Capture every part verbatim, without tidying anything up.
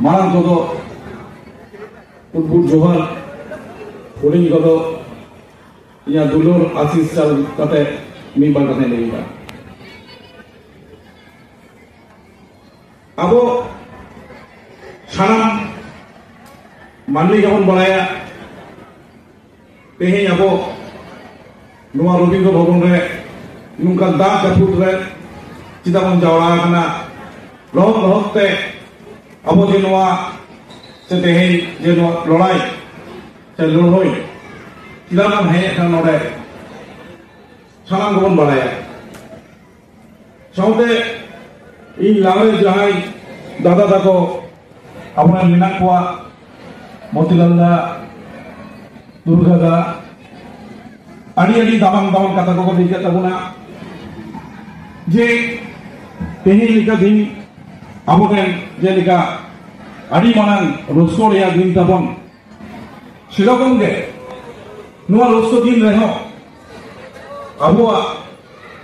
ᱢᱟᱨᱟᱝ ᱠᱚᱫᱚ ᱩᱰᱵᱩᱰ ᱡᱚᱦᱟᱨ, ᱦᱩᱰᱤᱧ ᱠᱚᱫᱚ ᱤᱧᱟᱹᱜ ᱫᱩᱞᱟᱹᱲ ᱟᱥᱤᱥ ᱪᱟᱞ ᱠᱟᱛᱮ ᱢᱤᱫ ᱵᱟᱨ ᱠᱟᱛᱷᱟᱧ ᱞᱟᱹᱭ ᱮᱫᱟ᱾ ᱟᱵᱚ ᱥᱟᱱᱟᱢ ᱢᱟᱹᱱᱢᱤ ᱜᱮᱵᱚᱱ ᱵᱟᱲᱟᱭᱟ, ᱛᱮᱦᱮᱧ ᱟᱵᱚ ᱱᱚᱣᱟ ᱨᱚᱵᱤᱱᱫᱨᱚ ᱵᱷᱚᱵᱚᱱ ᱨᱮ ᱱᱚᱝᱠᱟ ᱫᱟᱜ ᱡᱟᱹᱯᱩᱫ ᱨᱮ ᱪᱮᱫᱟᱜ ᱵᱚᱱ ᱡᱟᱣᱨᱟ ᱟᱠᱟᱱᱟ? ᱞᱚᱦᱚᱫ ᱞᱚᱦᱚᱫ ᱛᱮ ᱟᱵᱚ ᱡᱮ ᱱᱚᱣᱟ ᱥᱮ ᱛᱮᱦᱮᱧ ᱡᱮ ᱱᱚᱣᱟ ᱞᱚᱲᱟᱭ ᱥᱮ ᱞᱟᱹᱲᱦᱟᱹᱭ ᱪᱮᱫᱟᱜ ᱵᱚᱱ ᱦᱮᱡ ᱟᱠᱟᱱᱟ ᱱᱚᱰᱮ, ᱥᱟᱱᱟᱢ ᱜᱮᱵᱚᱱ ᱵᱟᱲᱟᱭᱟ᱾ ᱥᱟᱶᱛᱮ ᱤᱧ ᱞᱟᱦᱟᱨᱮ ᱡᱟᱦᱟᱸᱭ ᱫᱟᱫᱟ ᱛᱟᱠᱚ ᱟᱵᱚᱨᱮᱱ ᱢᱮᱱᱟᱜ ᱠᱚᱣᱟ, ᱢᱚᱛᱤᱞᱟᱞ ᱫᱟ, ᱫᱩᱨᱜᱟ ᱫᱟ, ᱟᱹᱰᱤ ᱟᱹᱰᱤ ᱫᱟᱢᱟᱱ ᱫᱟᱢᱟᱱ ᱠᱟᱛᱷᱟ ᱠᱚᱠᱚ ᱞᱟᱹᱭ ᱠᱮᱫ ᱛᱟᱵᱚᱱᱟ᱾ ᱡᱮ ᱛᱮᱦᱮᱧ ᱞᱮᱠᱟ ᱫᱤᱱ ᱟᱵᱚᱨᱮᱱ ᱡᱮᱞᱮᱠᱟ ᱟᱹᱰᱤ ᱢᱟᱨᱟᱝ ᱨᱟᱹᱥᱠᱟᱹ ᱨᱮᱭᱟᱜ ᱫᱤᱱ ᱛᱟᱵᱚᱱ, ᱥᱮᱨᱚᱠᱚᱢ ᱜᱮ ᱱᱚᱣᱟ ᱨᱟᱹᱥᱠᱟᱹ ᱫᱤᱱ ᱨᱮᱦᱚᱸ ᱟᱵᱚᱣᱟᱜ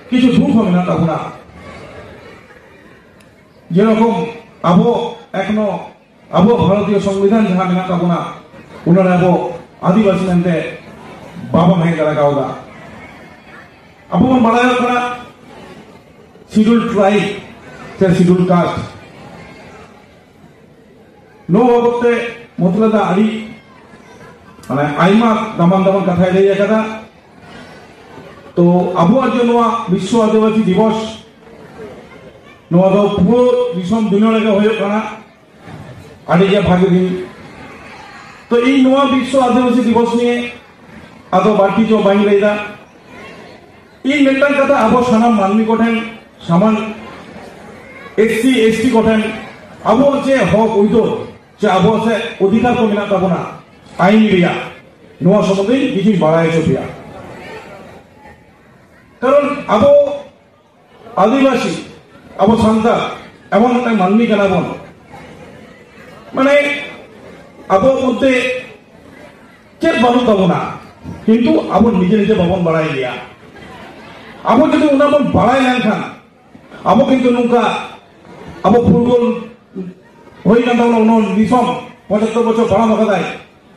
ᱠᱤᱪᱷᱩ ᱫᱩᱠ ᱦᱚᱸ ᱢᱮᱱᱟᱜ ᱛᱟᱵᱚᱱᱟ᱾ ᱡᱮᱨᱚᱠᱚᱢ ᱟᱵᱚ ᱮᱠᱷᱚᱱᱳ ᱟᱵᱚ ᱵᱷᱟᱨᱚᱛᱤᱭᱚ ᱥᱚᱝᱵᱤᱫᱷᱟᱱ ᱡᱟᱦᱟᱸ ᱢᱮᱱᱟᱜ ᱛᱟᱵᱚᱱᱟ, ᱚᱱᱟᱨᱮ ᱟᱵᱚ ᱟᱹᱫᱤᱵᱟᱹᱥᱤ ᱢᱮᱱᱛᱮ ᱵᱟᱵᱚᱱ ᱦᱮᱡ ᱫᱟᱲᱮ ᱠᱟᱣᱫᱟ᱾ ᱟᱵᱚ ᱵᱚᱱ ᱵᱟᱲᱟᱭᱚᱜ ᱠᱟᱱᱟ ᱥᱤᱰᱩᱞ ᱴᱨᱟᱭᱤᱵ ᱥᱮ ᱥᱤᱰᱩᱞ ᱠᱟᱥᱴ᱾ ᱱᱚᱣᱟ ᱵᱟᱵᱚᱛ ᱛᱮ ᱢᱚᱛᱞᱚᱵ ᱫᱚ ᱟᱹᱰᱤ ᱢᱟᱱᱮ ᱟᱭᱢᱟ ᱫᱟᱢᱟᱱ ᱫᱟᱢᱟᱱ ᱠᱟᱛᱷᱟᱭ ᱞᱟᱹᱭ ᱟᱠᱟᱫᱟ᱾ ᱛᱚ ᱟᱵᱚᱣᱟᱜ ᱡᱮ ᱱᱚᱣᱟ ᱵᱤᱥᱥᱚ ᱟᱹᱫᱤᱵᱟᱹᱥᱤ ᱫᱤᱵᱚᱥ, ᱱᱚᱣᱟ ᱫᱚ ᱯᱩᱨᱟᱹ ᱫᱤᱥᱚᱢ ᱫᱩᱱᱤᱭᱟᱹ ᱨᱮᱜᱮ ᱦᱩᱭᱩᱜ ᱠᱟᱱᱟ᱾ ᱟᱹᱰᱤ ᱜᱮ ᱵᱷᱟᱜᱮ ᱫᱤᱱ᱾ ᱛᱚ ᱤᱧ ᱱᱚᱣᱟ ᱵᱤᱥᱥᱚ ᱟᱹᱫᱤᱵᱟᱹᱥᱤ ᱫᱤᱵᱚᱥ ᱱᱤᱭᱮ ᱟᱫᱚ ᱵᱟᱹᱲᱛᱤ ᱪᱚ ᱵᱟᱹᱧ ᱞᱟᱹᱭᱫᱟ᱾ ᱤᱧ ᱢᱤᱫᱴᱟᱝ ᱠᱟᱛᱷᱟ ᱟᱵᱚ ᱥᱟᱱᱟᱢ ᱢᱟᱹᱱᱢᱤ ᱠᱚᱴᱷᱮᱱ, ᱥᱟᱢᱟᱱ ᱮᱥ ᱥᱤ ᱮᱥ ᱴᱤ ᱠᱚᱴᱷᱮᱱ ᱟᱵᱚ ᱪᱮᱫ ᱦᱚᱠ ᱟᱹᱭᱫᱟᱹᱨ, ᱪᱮ ᱟᱵᱚ ᱥᱮ ᱚᱫᱷᱤᱠᱟᱨ ᱠᱚ ᱢᱮᱱᱟᱜ ᱛᱟᱵᱚᱱᱟ ᱟᱹᱭᱤᱱ ᱨᱮᱭᱟᱜ, ᱱᱚᱣᱟ ᱥᱚᱢᱵᱚᱱᱫᱷᱮ ᱠᱤᱪᱷᱩᱧ ᱵᱟᱲᱟᱭ ᱦᱚᱪᱚ ᱯᱮᱭᱟ᱾ ᱠᱟᱨᱚᱱ ᱟᱵᱚ ᱟᱹᱫᱤᱵᱟᱹᱥᱤ, ᱟᱵᱚ ᱥᱟᱱᱛᱟᱲ ᱮᱢᱚᱱ ᱢᱤᱫᱴᱟᱝ ᱢᱟᱹᱱᱢᱤ ᱠᱟᱱᱟ ᱵᱚᱱ, ᱢᱟᱱᱮ ᱟᱵᱚ ᱢᱚᱫᱽᱫᱷᱮ ᱪᱮᱫ ᱵᱟᱹᱱᱩᱜ ᱛᱟᱵᱚᱱᱟ, ᱠᱤᱱᱛᱩ ᱟᱵᱚ ᱱᱤᱡᱮ ᱱᱤᱡᱮ ᱵᱟᱵᱚᱱ ᱵᱟᱲᱟᱭ ᱜᱮᱭᱟ᱾ ᱟᱵᱚ ᱡᱩᱫᱤ ᱚᱱᱟ ᱵᱚᱱ ᱵᱟᱲᱟᱭ ᱞᱮᱱᱠᱷᱟᱱ, ᱟᱵᱚ ᱠᱤᱱᱛᱩ ᱱᱚᱝᱠᱟ ᱟᱵᱚ ᱯᱷᱩᱨᱜᱟᱹᱞ ᱦᱩᱭ ᱠᱟᱱ ᱛᱟᱵᱚᱱᱟ ᱩᱱᱟᱹᱜ ᱫᱤᱥᱚᱢ, ᱯᱚᱸᱪᱟᱛᱛᱳᱨ ᱵᱚᱪᱷᱚᱨ ᱯᱟᱨᱚᱢ ᱟᱠᱟᱫᱟᱭ,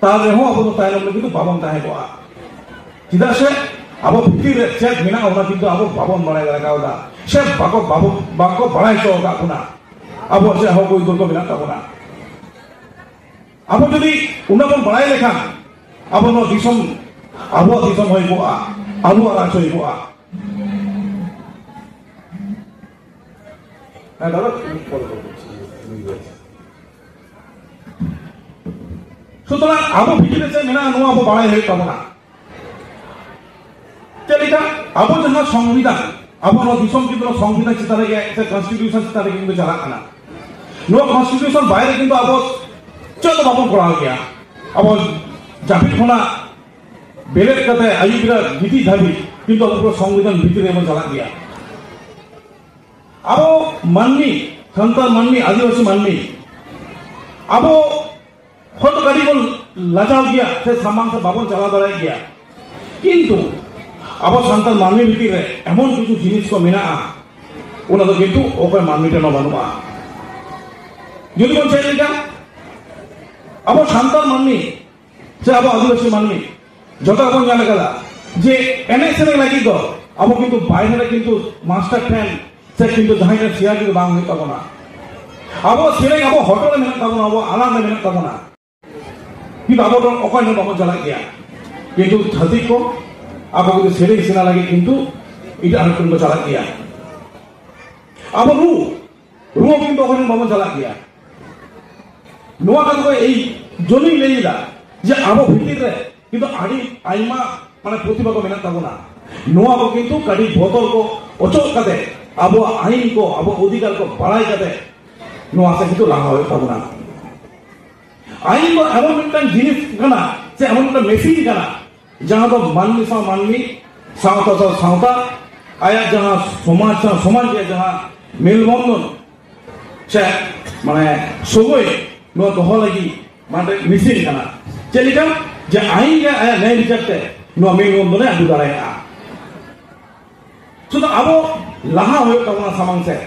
ᱛᱟᱣ ᱨᱮᱦᱚᱸ ᱟᱵᱚ ᱫᱚ ᱛᱟᱭᱱᱚᱢ ᱨᱮ ᱠᱤᱱᱛᱩ ᱵᱟᱵᱚᱱ ᱛᱟᱦᱮᱸ ᱠᱚᱜᱼᱟ᱾ ᱪᱮᱫᱟᱜ ᱥᱮ ᱟᱵᱚ ᱵᱷᱤᱛᱤᱨ ᱨᱮ ᱪᱮᱫ ᱢᱮᱱᱟᱜᱼᱟ, ᱚᱱᱟ ᱠᱤᱱᱛᱩ ᱟᱵᱚ ᱵᱟᱵᱚᱱ ᱵᱟᱲᱟᱭ ᱫᱟᱲᱮ ᱠᱟᱣᱫᱟ, ᱥᱮ ᱵᱟᱠᱚ, ᱵᱟᱵᱚ, ᱵᱟᱠᱚ ᱵᱟᱲᱟᱭ ᱦᱚᱪᱚ ᱟᱠᱟᱫ ᱵᱚᱱᱟ ᱟᱵᱚᱣᱟᱜ ᱪᱮᱫ ᱦᱚᱠ ᱟᱹᱭᱫᱟᱹᱨ ᱠᱚ ᱢᱮᱱᱟᱜ ᱛᱟᱵᱚᱱᱟ᱾ ᱟᱵᱚ ᱡᱩᱫᱤ ᱚᱱᱟ ᱵᱚᱱ ᱵᱟᱲᱟᱭ ᱞᱮᱠᱷᱟᱱ, ᱟᱵᱚ ᱱᱚᱣᱟ ᱫᱤᱥᱚᱢ ᱟᱵᱚᱣᱟᱜ ᱫᱤᱥᱚᱢ ᱦᱩᱭ ᱠᱚᱜᱼᱟ, ᱟᱵᱚᱣᱟᱜ ᱨᱟᱡᱽ ᱦᱩᱭ ᱠᱚᱜᱼᱟ᱾ ᱦᱮᱸ, ᱫᱟᱫᱟ᱾ ᱥᱩᱛᱚᱨᱟᱝ ᱟᱵᱚ ᱵᱷᱤᱛᱤᱨ ᱨᱮ ᱪᱮᱫ ᱢᱮᱱᱟᱜᱼᱟ, ᱱᱚᱣᱟ ᱟᱵᱚ ᱵᱟᱲᱟᱭ ᱦᱩᱭᱩᱜ ᱛᱟᱵᱚᱱᱟ᱾ ᱪᱮᱫ ᱞᱮᱠᱟ? ᱟᱵᱚ ᱡᱟᱦᱟᱸ ᱥᱚᱝᱵᱤᱫᱷᱟᱱ, ᱟᱵᱚ ᱱᱚᱣᱟ ᱫᱤᱥᱚᱢ ᱠᱤᱱᱛᱩ ᱥᱚᱝᱵᱤᱫᱷᱟᱱ ᱪᱮᱛᱟᱱ ᱨᱮᱜᱮ ᱥᱮ ᱠᱚᱱᱥᱴᱤᱴᱤᱭᱩᱥᱚᱱ ᱪᱮᱛᱟᱱ ᱨᱮᱜᱮ ᱠᱤᱱᱛᱩ ᱪᱟᱞᱟᱜ ᱠᱟᱱᱟ᱾ ᱱᱚᱣᱟ ᱠᱚᱱᱥᱴᱤᱴᱤᱭᱩᱥᱚᱱ ᱵᱟᱭᱨᱮ ᱠᱤᱱᱛᱩ ᱟᱵᱚ ᱪᱮᱫ ᱫᱚ ᱵᱟᱵᱚᱱ ᱠᱚᱨᱟᱣ ᱜᱮᱭᱟ᱾ ᱟᱵᱚ ᱡᱟᱹᱯᱤᱫ ᱠᱷᱚᱱᱟᱜ ᱵᱮᱨᱮᱫ ᱠᱟᱛᱮ ᱟᱹᱭᱩᱵ ᱵᱮᱲᱟ ᱜᱤᱛᱤᱡ ᱫᱷᱟᱹᱵᱤᱡ ᱠᱤᱱᱛᱩ ᱟᱵᱚ ᱯᱩᱨᱟᱹ ᱥᱚᱝᱵᱤᱫᱷᱟᱱ ᱵᱷᱤᱛᱤᱨ ᱨᱮᱵᱚᱱ ᱪᱟᱞᱟᱜ ᱜᱮᱭᱟ᱾ ᱟᱵᱚ ᱢᱟᱹᱱᱢᱤ, ᱥᱟᱱᱛᱟᱲ ᱢᱟᱹᱱᱢᱤ, ᱟᱹᱫᱤᱵᱟᱹᱥᱤ ᱢᱟᱹᱱᱢᱤ, ᱟᱵᱚ ᱦᱚᱭᱛᱚ ᱠᱟᱹᱴᱤᱡ ᱵᱚᱱ ᱞᱟᱡᱟᱣ ᱜᱮᱭᱟ ᱥᱮ ᱥᱟᱢᱟᱝ ᱥᱮᱫ ᱵᱟᱵᱚᱱ ᱪᱟᱞᱟᱣ ᱫᱟᱲᱮᱭᱟᱜ ᱜᱮᱭᱟ, ᱠᱤᱱᱛᱩ ᱟᱵᱚ ᱥᱟᱱᱛᱟᱲ ᱢᱟᱹᱱᱢᱤ ᱵᱷᱤᱛᱤᱨ ᱨᱮ ᱮᱢᱚᱱ ᱠᱤᱪᱷᱩ ᱡᱤᱱᱤᱥ ᱠᱚ ᱢᱮᱱᱟᱜᱼᱟ, ᱚᱱᱟ ᱫᱚ ᱠᱤᱱᱛᱩ ᱚᱠᱚᱭ ᱢᱟᱹᱱᱢᱤ ᱴᱷᱮᱱ ᱦᱚᱸ ᱵᱟᱹᱱᱩᱜᱼᱟ᱾ ᱡᱩᱫᱤ ᱵᱚᱱ ᱪᱮᱫ ᱞᱮᱠᱟ, ᱟᱵᱚ ᱥᱟᱱᱛᱟᱲ ᱢᱟᱹᱱᱢᱤ ᱥᱮ ᱟᱵᱚ ᱟᱹᱫᱤᱵᱟᱹᱥᱤ ᱢᱟᱹᱱᱢᱤ ᱡᱚᱛᱚ ᱵᱚᱱ ᱧᱮᱞ ᱟᱠᱟᱫᱟ ᱡᱮ ᱮᱱᱮᱡ ᱥᱮᱨᱮᱧ ᱞᱟᱹᱜᱤᱫ ᱫᱚ ᱟᱵᱚ ᱠᱤᱱᱛᱩ ᱵᱟᱭᱨᱮ ᱨᱮ ᱠᱤᱱᱛᱩ ᱢᱟᱥᱴᱟᱨ ᱴᱷᱮᱱ ᱥᱮ ᱠᱤᱱᱛᱩ ᱡᱟᱦᱟᱸᱭ ᱴᱷᱮᱱ ᱥᱮᱭᱟ ᱠᱤᱱᱛᱩ ᱵᱟᱝ ᱦᱩᱭᱩᱜ ᱛᱟᱵᱚᱱᱟ᱾ ᱟᱵᱚ ᱥᱮᱨᱮᱧ ᱟᱵᱚ ᱦᱚᱴᱚᱜ ᱨᱮ ᱢᱮᱱᱟᱜ ᱛᱟᱵᱚᱱᱟ, ᱟᱵᱚ ᱟᱲᱟᱝ ᱨᱮ ᱢᱮᱱᱟᱜ ᱛᱟᱵᱚᱱᱟ, ᱠᱤᱱᱛᱩ ᱟᱵᱚ ᱫᱚ ᱚᱠᱚᱭ ᱦᱚᱸ ᱵᱟᱵᱚᱱ ᱪᱟᱞᱟᱜ ᱜᱮᱭᱟ᱾ ᱠᱤᱱᱛᱩ ᱪᱷᱟᱹᱛᱤᱠ ᱠᱚ ᱟᱵᱚ ᱠᱤᱱᱛᱩ ᱥᱮᱨᱮᱧ ᱥᱮᱬᱟ ᱞᱟᱹᱜᱤᱫ ᱠᱤᱱᱛᱩ ᱮᱴᱟᱜ ᱦᱚᱲ ᱴᱷᱮᱱ ᱠᱚ ᱪᱟᱞᱟᱜ ᱜᱮᱭᱟ᱾ ᱟᱵᱚ ᱨᱩ, ᱨᱩ ᱦᱚᱸ ᱠᱤᱱᱛᱩ ᱚᱠᱚᱭ ᱦᱚᱸ ᱵᱟᱵᱚᱱ ᱪᱟᱞᱟᱜ ᱜᱮᱭᱟ᱾ ᱱᱚᱣᱟ ᱠᱟᱛᱷᱟ ᱫᱚ ᱮᱭ ᱡᱚᱱᱱᱚᱧ ᱞᱟᱹᱭ ᱮᱫᱟ ᱡᱮ ᱟᱵᱚ ᱵᱷᱤᱛᱤᱨ ᱨᱮ ᱠᱤᱱᱛᱩ ᱟᱹᱰᱤ ᱟᱭᱢᱟ ᱢᱟᱱᱮ ᱯᱨᱚᱛᱤᱵᱷᱟ ᱠᱚ ᱢᱮᱱᱟᱜ ᱛᱟᱵᱚᱱᱟ᱾ ᱱᱚᱣᱟ ᱠᱚ ᱠᱤᱱᱛᱩ ᱠᱟᱹᱴᱤᱡ ᱵᱚᱛᱚᱨ ᱠᱚ ᱚᱪᱚᱜ ᱠᱟᱛᱮ ᱟᱵᱚᱣᱟᱜ ᱟᱹᱭᱤᱱ ᱠᱚ, ᱟᱵᱚ ᱚᱫᱷᱤᱠᱟᱨ ᱠᱚ ᱵᱟᱲᱟᱭ ᱠᱟᱛᱮ ᱱᱚᱣᱟ ᱥᱮᱫ ᱠᱤᱱᱛᱩ ᱞᱟᱦᱟ ᱦᱩᱭᱩᱜ ᱛᱟᱵᱚᱱᱟ᱾ ᱟᱹᱭᱤᱱ ᱫᱚ ᱮᱢᱚᱱ ᱢᱤᱫᱴᱟᱝ ᱡᱤᱱᱤᱥ ᱠᱟᱱᱟ ᱥᱮ ᱮᱢᱚᱱ ᱢᱤᱫᱴᱟᱝ ᱢᱮᱥᱤᱱ ᱠᱟᱱᱟ, ᱡᱟᱦᱟᱸ ᱫᱚ ᱢᱟᱹᱱᱢᱤ ᱥᱟᱶ ᱢᱟᱹᱱᱢᱤ, ᱥᱟᱶᱛᱟ ᱥᱟᱶ ᱥᱟᱶᱛᱟ, ᱟᱭᱟᱜ ᱡᱟᱦᱟᱸ ᱥᱚᱢᱟᱡᱽ ᱥᱟᱶ ᱥᱚᱢᱟᱡᱽ ᱨᱮᱭᱟᱜ ᱡᱟᱦᱟᱸ ᱢᱮᱞᱵᱚᱱᱫᱷᱚᱱ ᱥᱮ ᱢᱟᱱᱮ ᱥᱚᱜᱚᱭ, ᱱᱚᱣᱟ ᱫᱚᱦᱚ ᱞᱟᱹᱜᱤᱫ ᱢᱤᱫᱴᱮᱱ ᱢᱮᱥᱤᱱ ᱠᱟᱱᱟ᱾ ᱪᱮᱫ ᱞᱮᱠᱟ? ᱡᱮ ᱟᱹᱭᱤᱱ ᱜᱮ ᱟᱭᱟᱜ ᱱᱮᱭ ᱵᱤᱪᱟᱹᱨ ᱛᱮ ᱱᱚᱣᱟ ᱢᱮᱞᱵᱚᱱᱫᱷᱚᱱᱮ ᱟᱹᱜᱩ ᱫᱟᱲᱮᱭᱟᱜᱼᱟ᱾ ᱥᱩᱫᱷᱩ ᱟᱵᱚ ᱞᱟᱦᱟ ᱦᱩᱭᱩᱜ ᱛᱟᱵᱚᱱᱟ ᱥᱟᱢᱟᱝ ᱥᱮᱫ,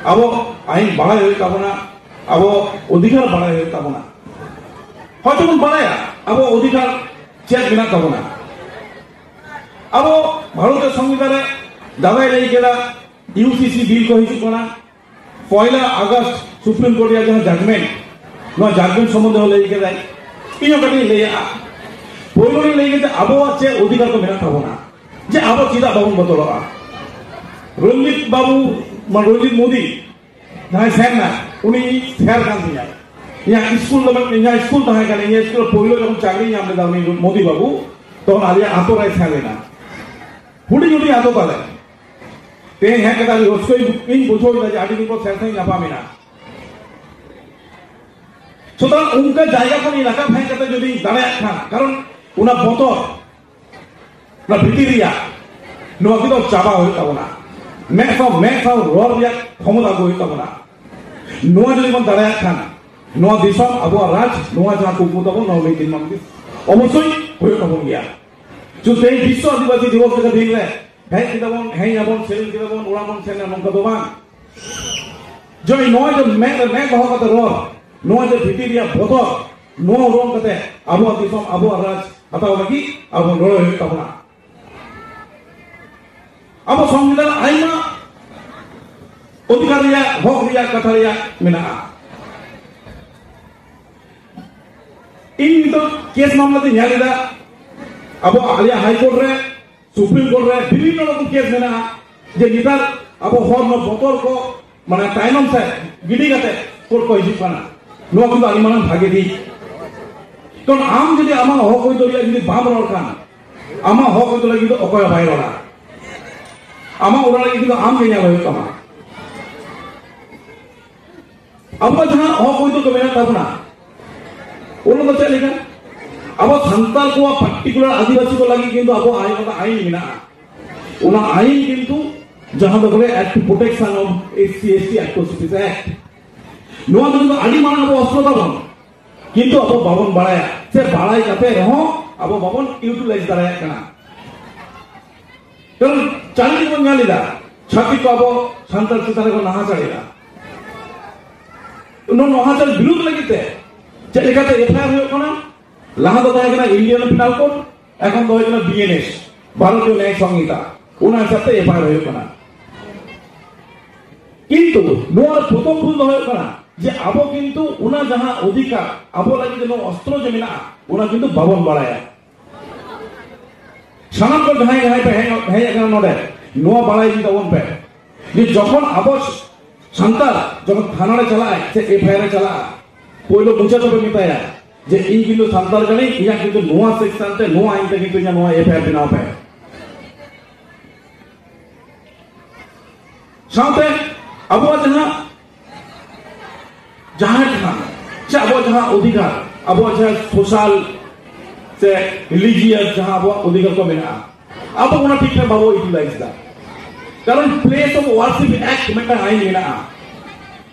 ᱟᱵᱚ ᱟᱹᱭᱤᱱ ᱵᱟᱲᱟᱭ ᱦᱩᱭᱩᱜ ᱛᱟᱵᱚᱱᱟ, ᱟᱵᱚ ᱚᱫᱷᱤᱠᱟᱨ ᱵᱟᱲᱟᱭ ᱦᱩᱭᱩᱜ ᱛᱟᱵᱚᱱᱟ᱾ ᱦᱚᱭᱛᱚ ᱵᱚᱱ ᱵᱟᱲᱟᱭᱟ ᱟᱵᱚ ᱚᱫᱷᱤᱠᱟᱨ ᱪᱮᱫ ᱢᱮᱱᱟᱜ ᱛᱟᱵᱚᱱᱟ᱾ ᱟᱵᱚ ᱵᱷᱟᱨᱚᱛ ᱨᱮ ᱥᱚᱝᱵᱤᱫᱷᱟᱱ ᱨᱮ ᱫᱟᱫᱟᱭ ᱞᱟᱹᱭ ᱠᱮᱫᱟ, ᱤᱭᱩ ᱥᱤ ᱥᱤ ᱵᱤᱞ ᱠᱚ ᱦᱤᱡᱩᱜ ᱠᱟᱱᱟ, ᱯᱚᱭᱞᱟ ᱟᱜᱚᱥᱴ ᱥᱩᱯᱨᱤᱢ ᱠᱳᱨᱴ ᱨᱮᱭᱟᱜ ᱡᱟᱦᱟᱸ ᱡᱟᱡᱽᱢᱮᱱᱴ, ᱱᱚᱣᱟ ᱡᱟᱡᱽᱢᱮᱱᱴ ᱥᱚᱢᱵᱚᱱᱫᱷᱮ ᱦᱚᱸ ᱞᱟᱹᱭ ᱠᱮᱫᱟᱭ᱾ ᱤᱧ ᱦᱚᱸ ᱠᱟᱹᱴᱤᱡ ᱤᱧ ᱞᱟᱹᱭᱟᱜᱼᱟ᱾ ᱯᱳᱭᱞᱳ ᱨᱤᱧ ᱞᱟᱹᱭ ᱠᱮᱫᱟ ᱟᱵᱚᱣᱟᱜ ᱪᱮᱫ ᱚᱫᱷᱤᱠᱟᱨ ᱠᱚ ᱢᱮᱱᱟᱜ ᱛᱟᱵᱚᱱᱟ, ᱡᱮ ᱟᱵᱚ ᱪᱮᱫᱟᱜ ᱵᱟᱵᱚᱱ ᱵᱚᱫᱚᱞᱚᱜᱼᱟ᱾ ᱨᱚᱧᱡᱤᱛ ᱵᱟᱵᱩ, ᱢᱟᱱᱮ ᱨᱚᱧᱡᱤᱛ ᱢᱳᱫᱤ ᱡᱟᱦᱟᱸᱭ ᱥᱮᱱ ᱱᱟ, ᱩᱱᱤ ᱥᱮᱨ ᱠᱟᱱ ᱛᱤᱧᱟᱹ᱾ ᱤᱧᱟᱹᱜ ᱥᱠᱩᱞ ᱫᱚ, ᱤᱧᱟᱹᱜ ᱥᱠᱩᱞ ᱛᱟᱦᱮᱸ ᱠᱟᱱᱟ, ᱤᱧᱟᱹᱜ ᱥᱠᱩᱞ ᱨᱮ ᱯᱳᱭᱞᱳ ᱡᱚᱠᱷᱚᱱ ᱪᱟᱹᱠᱨᱤ ᱧᱟᱢ ᱞᱮᱫᱟ ᱩᱱᱤ ᱢᱳᱫᱤ ᱵᱟᱵᱩ, ᱛᱚᱠᱷᱚᱱ ᱟᱞᱮᱭᱟᱜ ᱟᱛᱳ ᱨᱮᱭ ᱥᱮᱱ ᱞᱮᱱᱟ᱾ ᱦᱩᱰᱤᱧ ᱦᱩᱰᱤᱧ ᱟᱛᱳ ᱛᱟᱞᱮ, ᱛᱮᱦᱮᱧ ᱦᱮᱡ ᱠᱟᱛᱮ ᱟᱹᱰᱤ ᱨᱟᱹᱥᱠᱟᱹᱧ ᱤᱧ ᱵᱩᱡᱷᱟᱹᱣ ᱮᱫᱟ ᱡᱮ ᱟᱹᱰᱤ ᱫᱤᱱ ᱯᱚᱨ ᱥᱮᱨ ᱥᱟᱶ ᱤᱧ ᱧᱟᱯᱟᱢ ᱮᱱᱟ᱾ ᱥᱩᱛᱚᱨᱟᱝ ᱚᱱᱠᱟ ᱡᱟᱭᱜᱟ ᱠᱷᱚᱱ ᱤᱧ ᱨᱟᱠᱟᱵ ᱦᱮᱡ ᱠᱟᱛᱮ ᱡᱩᱫᱤᱧ ᱫᱟᱲᱮᱭᱟᱜ ᱠᱷᱟᱱ, ᱠᱟᱨᱚᱱ ᱚᱱᱟ ᱵᱚᱛᱚᱨ, ᱚᱱᱟ ᱵᱷᱤᱛᱤᱨ ᱨᱮᱭᱟᱜ, ᱱᱚᱣᱟ ᱠᱚᱫᱚ ᱪᱟᱵᱟ ᱦᱩᱭᱩᱜ ᱛᱟᱵᱚᱱᱟ᱾ ᱢᱮᱫ ᱥᱟᱶ ᱢᱮᱫ ᱥᱟᱶ ᱨᱚᱲ ᱨᱮᱭᱟᱜ ᱠᱷᱚᱢᱚᱛᱟ ᱟᱹᱜᱩ ᱦᱩᱭᱩᱜ ᱛᱟᱵᱚᱱᱟ᱾ ᱱᱚᱣᱟ ᱡᱩᱫᱤ ᱵᱚᱱ ᱫᱟᱲᱮᱭᱟᱜ ᱠᱷᱟᱱ, ᱱᱚᱣᱟ ᱫᱤᱥᱚᱢ, ᱟᱵᱚᱣᱟᱜ ᱨᱟᱡᱽ, ᱱᱚᱣᱟ ᱡᱟᱦᱟᱸ ᱠᱩᱠᱢᱩ ᱛᱟᱵᱚᱱ, ᱱᱚᱣᱟ ᱢᱤᱫ ᱫᱤᱱ ᱵᱟᱝ ᱢᱤᱫ ᱫᱤᱱ ᱚᱵᱚᱥᱥᱳᱭ ᱦᱩᱭᱩᱜ ᱛᱟᱵᱚᱱ ᱜᱮᱭᱟ᱾ ᱪᱩ ᱛᱮᱦᱮᱧ ᱵᱤᱥᱥᱚ ᱟᱹᱫᱤᱵᱟᱹᱥᱤ ᱫᱤᱵᱚᱥ ᱞᱮᱠᱟ ᱫᱤᱱ ᱨᱮ ᱦᱮᱡ ᱠᱮᱫᱟ ᱵᱚᱱ, ᱦᱮᱡ ᱟᱵᱚᱱ, ᱥᱮᱨᱮᱧ ᱠᱮᱫᱟ ᱵᱚᱱ, ᱚᱲᱟᱜ ᱵᱚᱱ ᱥᱮᱱ ᱮᱱᱟ, ᱱᱚᱝᱠᱟ ᱫᱚ ᱵᱟᱝ᱾ ᱡᱚᱭ ᱱᱚᱣᱟ ᱡᱮ ᱢᱮᱫ ᱨᱮ ᱢᱮᱫ ᱫᱚᱦᱚ ᱠᱟᱛᱮ ᱨᱚᱲ, ᱱᱚᱣᱟ ᱡᱮ ᱵᱷᱤᱛᱤᱨ ᱨᱮᱭᱟᱜ ᱵᱚᱛᱚᱨ, ᱱᱚᱣᱟ ᱩᱨᱩᱢ ᱠᱟᱛᱮ ᱟᱵᱚᱣᱟᱜ ᱫᱤᱥᱚᱢ, ᱟᱵᱚᱣᱟᱜ ᱨᱟᱡᱽ ᱦᱟᱛᱟᱣ ᱞᱟᱹᱜᱤᱫ ᱟᱵᱚ ᱞᱚᱲᱟᱭ ᱦᱩᱭᱩᱜ ᱛᱟᱵᱚᱱᱟ᱾ ᱟᱵᱚ ᱥᱚᱝᱵᱤᱫᱷᱟᱱ ᱟᱭᱢᱟ ᱚᱫᱷᱤᱠᱟᱨ ᱨᱮᱭᱟᱜ, ᱦᱚᱠ ᱨᱮᱭᱟᱜ ᱠᱟᱛᱷᱟ ᱨᱮᱭᱟᱜ ᱢᱮᱱᱟᱜᱼᱟ᱾ ᱤᱧ ᱱᱤᱛᱚᱜ ᱠᱮᱥ ᱢᱟᱢᱞᱟ ᱛᱮᱧ ᱧᱮᱞ ᱮᱫᱟ, ᱟᱵᱚ ᱟᱞᱮᱭᱟᱜ ᱦᱟᱭ ᱠᱳᱨᱴ ᱨᱮ, ᱥᱩᱯᱨᱤᱢ ᱠᱳᱨᱴ ᱨᱮ ᱵᱤᱵᱷᱤᱱᱱᱚ ᱨᱚᱠᱚᱢ ᱠᱮᱥ ᱢᱮᱱᱟᱜᱼᱟ, ᱡᱮ ᱱᱮᱛᱟᱨ ᱟᱵᱚ ᱦᱚᱲ ᱱᱚᱣᱟ ᱵᱚᱛᱚᱨ ᱠᱚ, ᱢᱟᱱᱮ, ᱛᱟᱭᱱᱚᱢ ᱥᱮᱫ ᱜᱤᱰᱤ ᱠᱟᱛᱮ ᱠᱳᱨᱴ ᱠᱚ ᱦᱤᱡᱩᱜ ᱠᱟᱱᱟ᱾ ᱱᱚᱣᱟ ᱠᱚᱫᱚ ᱟᱹᱰᱤ ᱢᱟᱨᱟᱝ ᱵᱷᱟᱜᱮ ᱫᱤᱠ᱾ ᱠᱟᱨᱚᱱ ᱟᱢ ᱡᱩᱫᱤ ᱟᱢᱟᱜ ᱦᱚᱠ ᱟᱹᱭᱫᱟᱹᱨᱤ ᱨᱮᱭᱟᱜ ᱡᱩᱫᱤ ᱵᱟᱢ ᱨᱚᱲ ᱠᱷᱟᱱ, ᱟᱢᱟᱜ ᱦᱚᱠ ᱟᱹᱭᱫᱟᱹᱨᱤ ᱞᱟᱹᱜᱤᱫ ᱫᱚ ᱚᱠᱚᱭ ᱦᱚᱸ ᱵᱟᱭ ᱨᱚᱲᱟ᱾ ᱟᱢᱟᱜ ᱚᱲᱟᱜ ᱞᱟᱹᱜᱤᱫ ᱫᱚ ᱟᱢ ᱜᱮ ᱧᱮᱞ ᱦᱩᱭᱩᱜ ᱛᱟᱢᱟ᱾ ᱟᱵᱚᱣᱟᱜ ᱡᱟᱦᱟᱸ ᱦᱚᱠ ᱟᱹᱭᱫᱟᱹᱨᱤ ᱠᱚ ᱢᱮᱱᱟᱜ ᱛᱟᱵᱚᱱᱟ, ᱚᱱᱟ ᱫᱚ ᱪᱮᱫ ᱞᱮᱠᱟ? ᱟᱵᱚ ᱥᱟᱱᱛᱟᱲ ᱠᱚᱣᱟᱜ ᱯᱟᱨᱴᱤᱠᱩᱞᱟᱨ ᱟᱹᱫᱤᱵᱟᱹᱥᱤ ᱠᱚ ᱞᱟᱹᱜᱤᱫ ᱠᱤᱱᱛᱩ ᱟᱵᱚ ᱟᱭᱢᱟ ᱟᱭᱤᱱ ᱢᱮᱱᱟᱜᱼᱟ᱾ ᱚᱱᱟ ᱟᱭᱤᱱ ᱠᱤᱱᱛᱩ ᱡᱟᱦᱟᱸ ᱫᱚ ᱵᱚᱞᱮ Act to Protection of S C S T Act to Act, ᱱᱚᱣᱟ ᱫᱚ ᱠᱤᱱᱛᱩ ᱟᱹᱰᱤ ᱢᱟᱨᱟᱝ ᱟᱵᱚ ᱚᱥᱛᱨᱚ ᱛᱟᱵᱚᱱ, ᱠᱤᱱᱛᱩ ᱟᱵᱚ ᱵᱟᱵᱚᱱ ᱵᱟᱲᱟᱭᱟ, ᱥᱮ ᱵᱟᱲᱟᱭ ᱠᱟᱛᱮ ᱨᱮᱦᱚᱸ ᱟᱵᱚ ᱵᱟᱵᱚᱱ ᱤᱭᱩᱴᱤᱞᱟᱭᱤᱡᱽ ᱫᱟᱲᱮᱭᱟᱜ ᱠᱟᱱᱟ᱾ ᱠᱟᱨᱚᱱ ᱪᱟᱹᱞᱤ ᱵᱚᱱ ᱧᱮᱞ ᱮᱫᱟ, ᱪᱷᱟᱹᱛᱤᱠ ᱠᱚ ᱟᱵᱚ ᱥᱟᱱᱛᱟᱲ ᱪᱮᱛᱟᱱ ᱨᱮᱠᱚ ᱱᱟᱦᱟᱪᱟᱨ ᱮᱫᱟ᱾ ᱱᱚᱣᱟ ᱱᱟᱦᱟᱪᱟᱨ ᱵᱤᱨᱩᱫᱷ ᱞᱟᱹᱜᱤᱫ ᱛᱮ ᱪᱮᱫ ᱞᱮᱠᱟᱛᱮ ᱮᱯᱷ ᱟᱭ ᱟᱨ ᱦᱩᱭᱩᱜ ᱠᱟᱱᱟ? ᱞᱟᱦᱟ ᱫᱚ ᱛᱟᱦᱮᱸ ᱠᱟᱱᱟ ᱤᱱᱰᱤᱭᱟᱱ ᱯᱤᱱᱟᱞ ᱠᱳᱰ, ᱮᱠᱷᱚᱱ ᱫᱚ ᱦᱩᱭᱩᱜ ᱠᱟᱱᱟ ᱵᱤ ᱮᱱ ᱮᱥ, ᱵᱷᱟᱨᱚᱛᱤᱭᱚ ᱱᱮᱭ ᱥᱚᱝᱦᱤᱛᱟ᱾ ᱚᱱᱟ ᱦᱤᱥᱟᱹᱵ ᱛᱮ ᱮᱯᱷ ᱟᱭ ᱟᱨ ᱦᱩᱭᱩᱜ ᱠᱟᱱᱟ᱾ ᱠᱤᱱᱛᱩ ᱱᱚᱣᱟ ᱨᱮ ᱯᱨᱚᱛᱷᱚᱢ ᱵᱷᱩᱞ ᱫᱚ ᱦᱩᱭᱩᱜ ᱠᱟᱱᱟ ᱡᱮ ᱟᱵᱚ ᱠᱤᱱᱛᱩ ᱚᱱᱟ ᱡᱟᱦᱟᱸ ᱚᱫᱷᱤᱠᱟᱨ ᱟᱵᱚ ᱞᱟᱹᱜᱤᱫ ᱱᱚᱣᱟ ᱚᱥᱛᱨᱚ ᱡᱮ ᱢᱮᱱᱟᱜᱼᱟ, ᱚᱱᱟ ᱠᱤᱱᱛᱩ ᱵᱟᱵᱚᱱ ᱵᱟᱲᱟᱭᱟ᱾ ᱥᱟᱱᱟᱢ ᱠᱚ ᱡᱟᱦᱟᱸᱭ ᱡᱟᱦᱟᱸᱭ ᱯᱮ ᱦᱮᱡ ᱦᱮᱡ ᱟᱠᱟᱱᱟ ᱱᱚᱰᱮ, ᱱᱚᱣᱟ ᱵᱟᱲᱟᱭ ᱤᱫᱤ ᱛᱟᱵᱚᱱ ᱯᱮ ᱡᱮ ᱡᱚᱠᱷᱚᱱ ᱟᱵᱚ ᱥᱟᱱᱛᱟᱲ ᱡᱚᱠᱷᱚᱱ ᱛᱷᱟᱱᱟ ᱨᱮ ᱪᱟᱞᱟᱜᱼᱟᱭ ᱥᱮ ᱮᱯᱷ ᱟᱭ ᱟᱨ ᱮ ᱪᱟᱞᱟᱜᱼᱟ, ᱯᱳᱭᱞᱳ ᱢᱚᱪᱟ ᱛᱮᱯᱮ ᱢᱮᱛᱟᱭᱟ ᱡᱮ ᱤᱧ ᱠᱤᱱᱛᱩ ᱥᱟᱱᱛᱟᱲ ᱠᱟᱹᱱᱟᱹᱧ, ᱤᱧᱟᱹᱜ ᱠᱤᱱᱛᱩ ᱱᱚᱣᱟ ᱥᱮᱠᱥᱚᱱ ᱛᱮ, ᱱᱚᱣᱟ ᱟᱹᱭᱤᱱ ᱛᱮ ᱠᱤᱱᱛᱩ ᱤᱧᱟᱹᱜ ᱱᱚᱣᱟ ᱮᱯᱷ ᱟᱭ ᱟᱨ ᱵᱮᱱᱟᱣ ᱯᱮ᱾ ᱥᱟᱶᱛᱮ ᱟᱵᱚᱣᱟᱜ ᱡᱟᱦᱟᱸ ᱡᱟᱦᱮᱨ ᱛᱷᱟᱱ ᱥᱮ ᱟᱵᱚᱣᱟᱜ ᱡᱟᱦᱟᱸ ᱚᱫᱷᱤᱠᱟᱨ, ᱟᱵᱚᱣᱟᱜ ᱡᱟᱦᱟᱸ ᱥᱳᱥᱟᱞ ᱥᱮ ᱨᱤᱞᱤᱡᱤᱭᱟᱥ ᱡᱟᱦᱟᱸ ᱟᱵᱚᱣᱟᱜ ᱚᱫᱷᱤᱠᱟᱨ ᱠᱚ ᱢᱮᱱᱟᱜᱼᱟ, ᱟᱵᱚ ᱚᱱᱟ ᱴᱷᱤᱠ ᱴᱷᱟᱠ ᱵᱟᱵᱚ ᱤᱭᱩᱴᱤᱞᱟᱭᱤᱡᱽ ᱮᱫᱟ᱾ ᱠᱟᱨᱚᱱ ᱯᱞᱮᱥ ᱚᱯᱷ ᱳᱣᱟᱨᱥᱤᱯ ᱮᱠᱴ ᱢᱤᱫᱴᱟᱝ ᱟᱭᱤᱱ ᱢᱮᱱᱟᱜᱼᱟ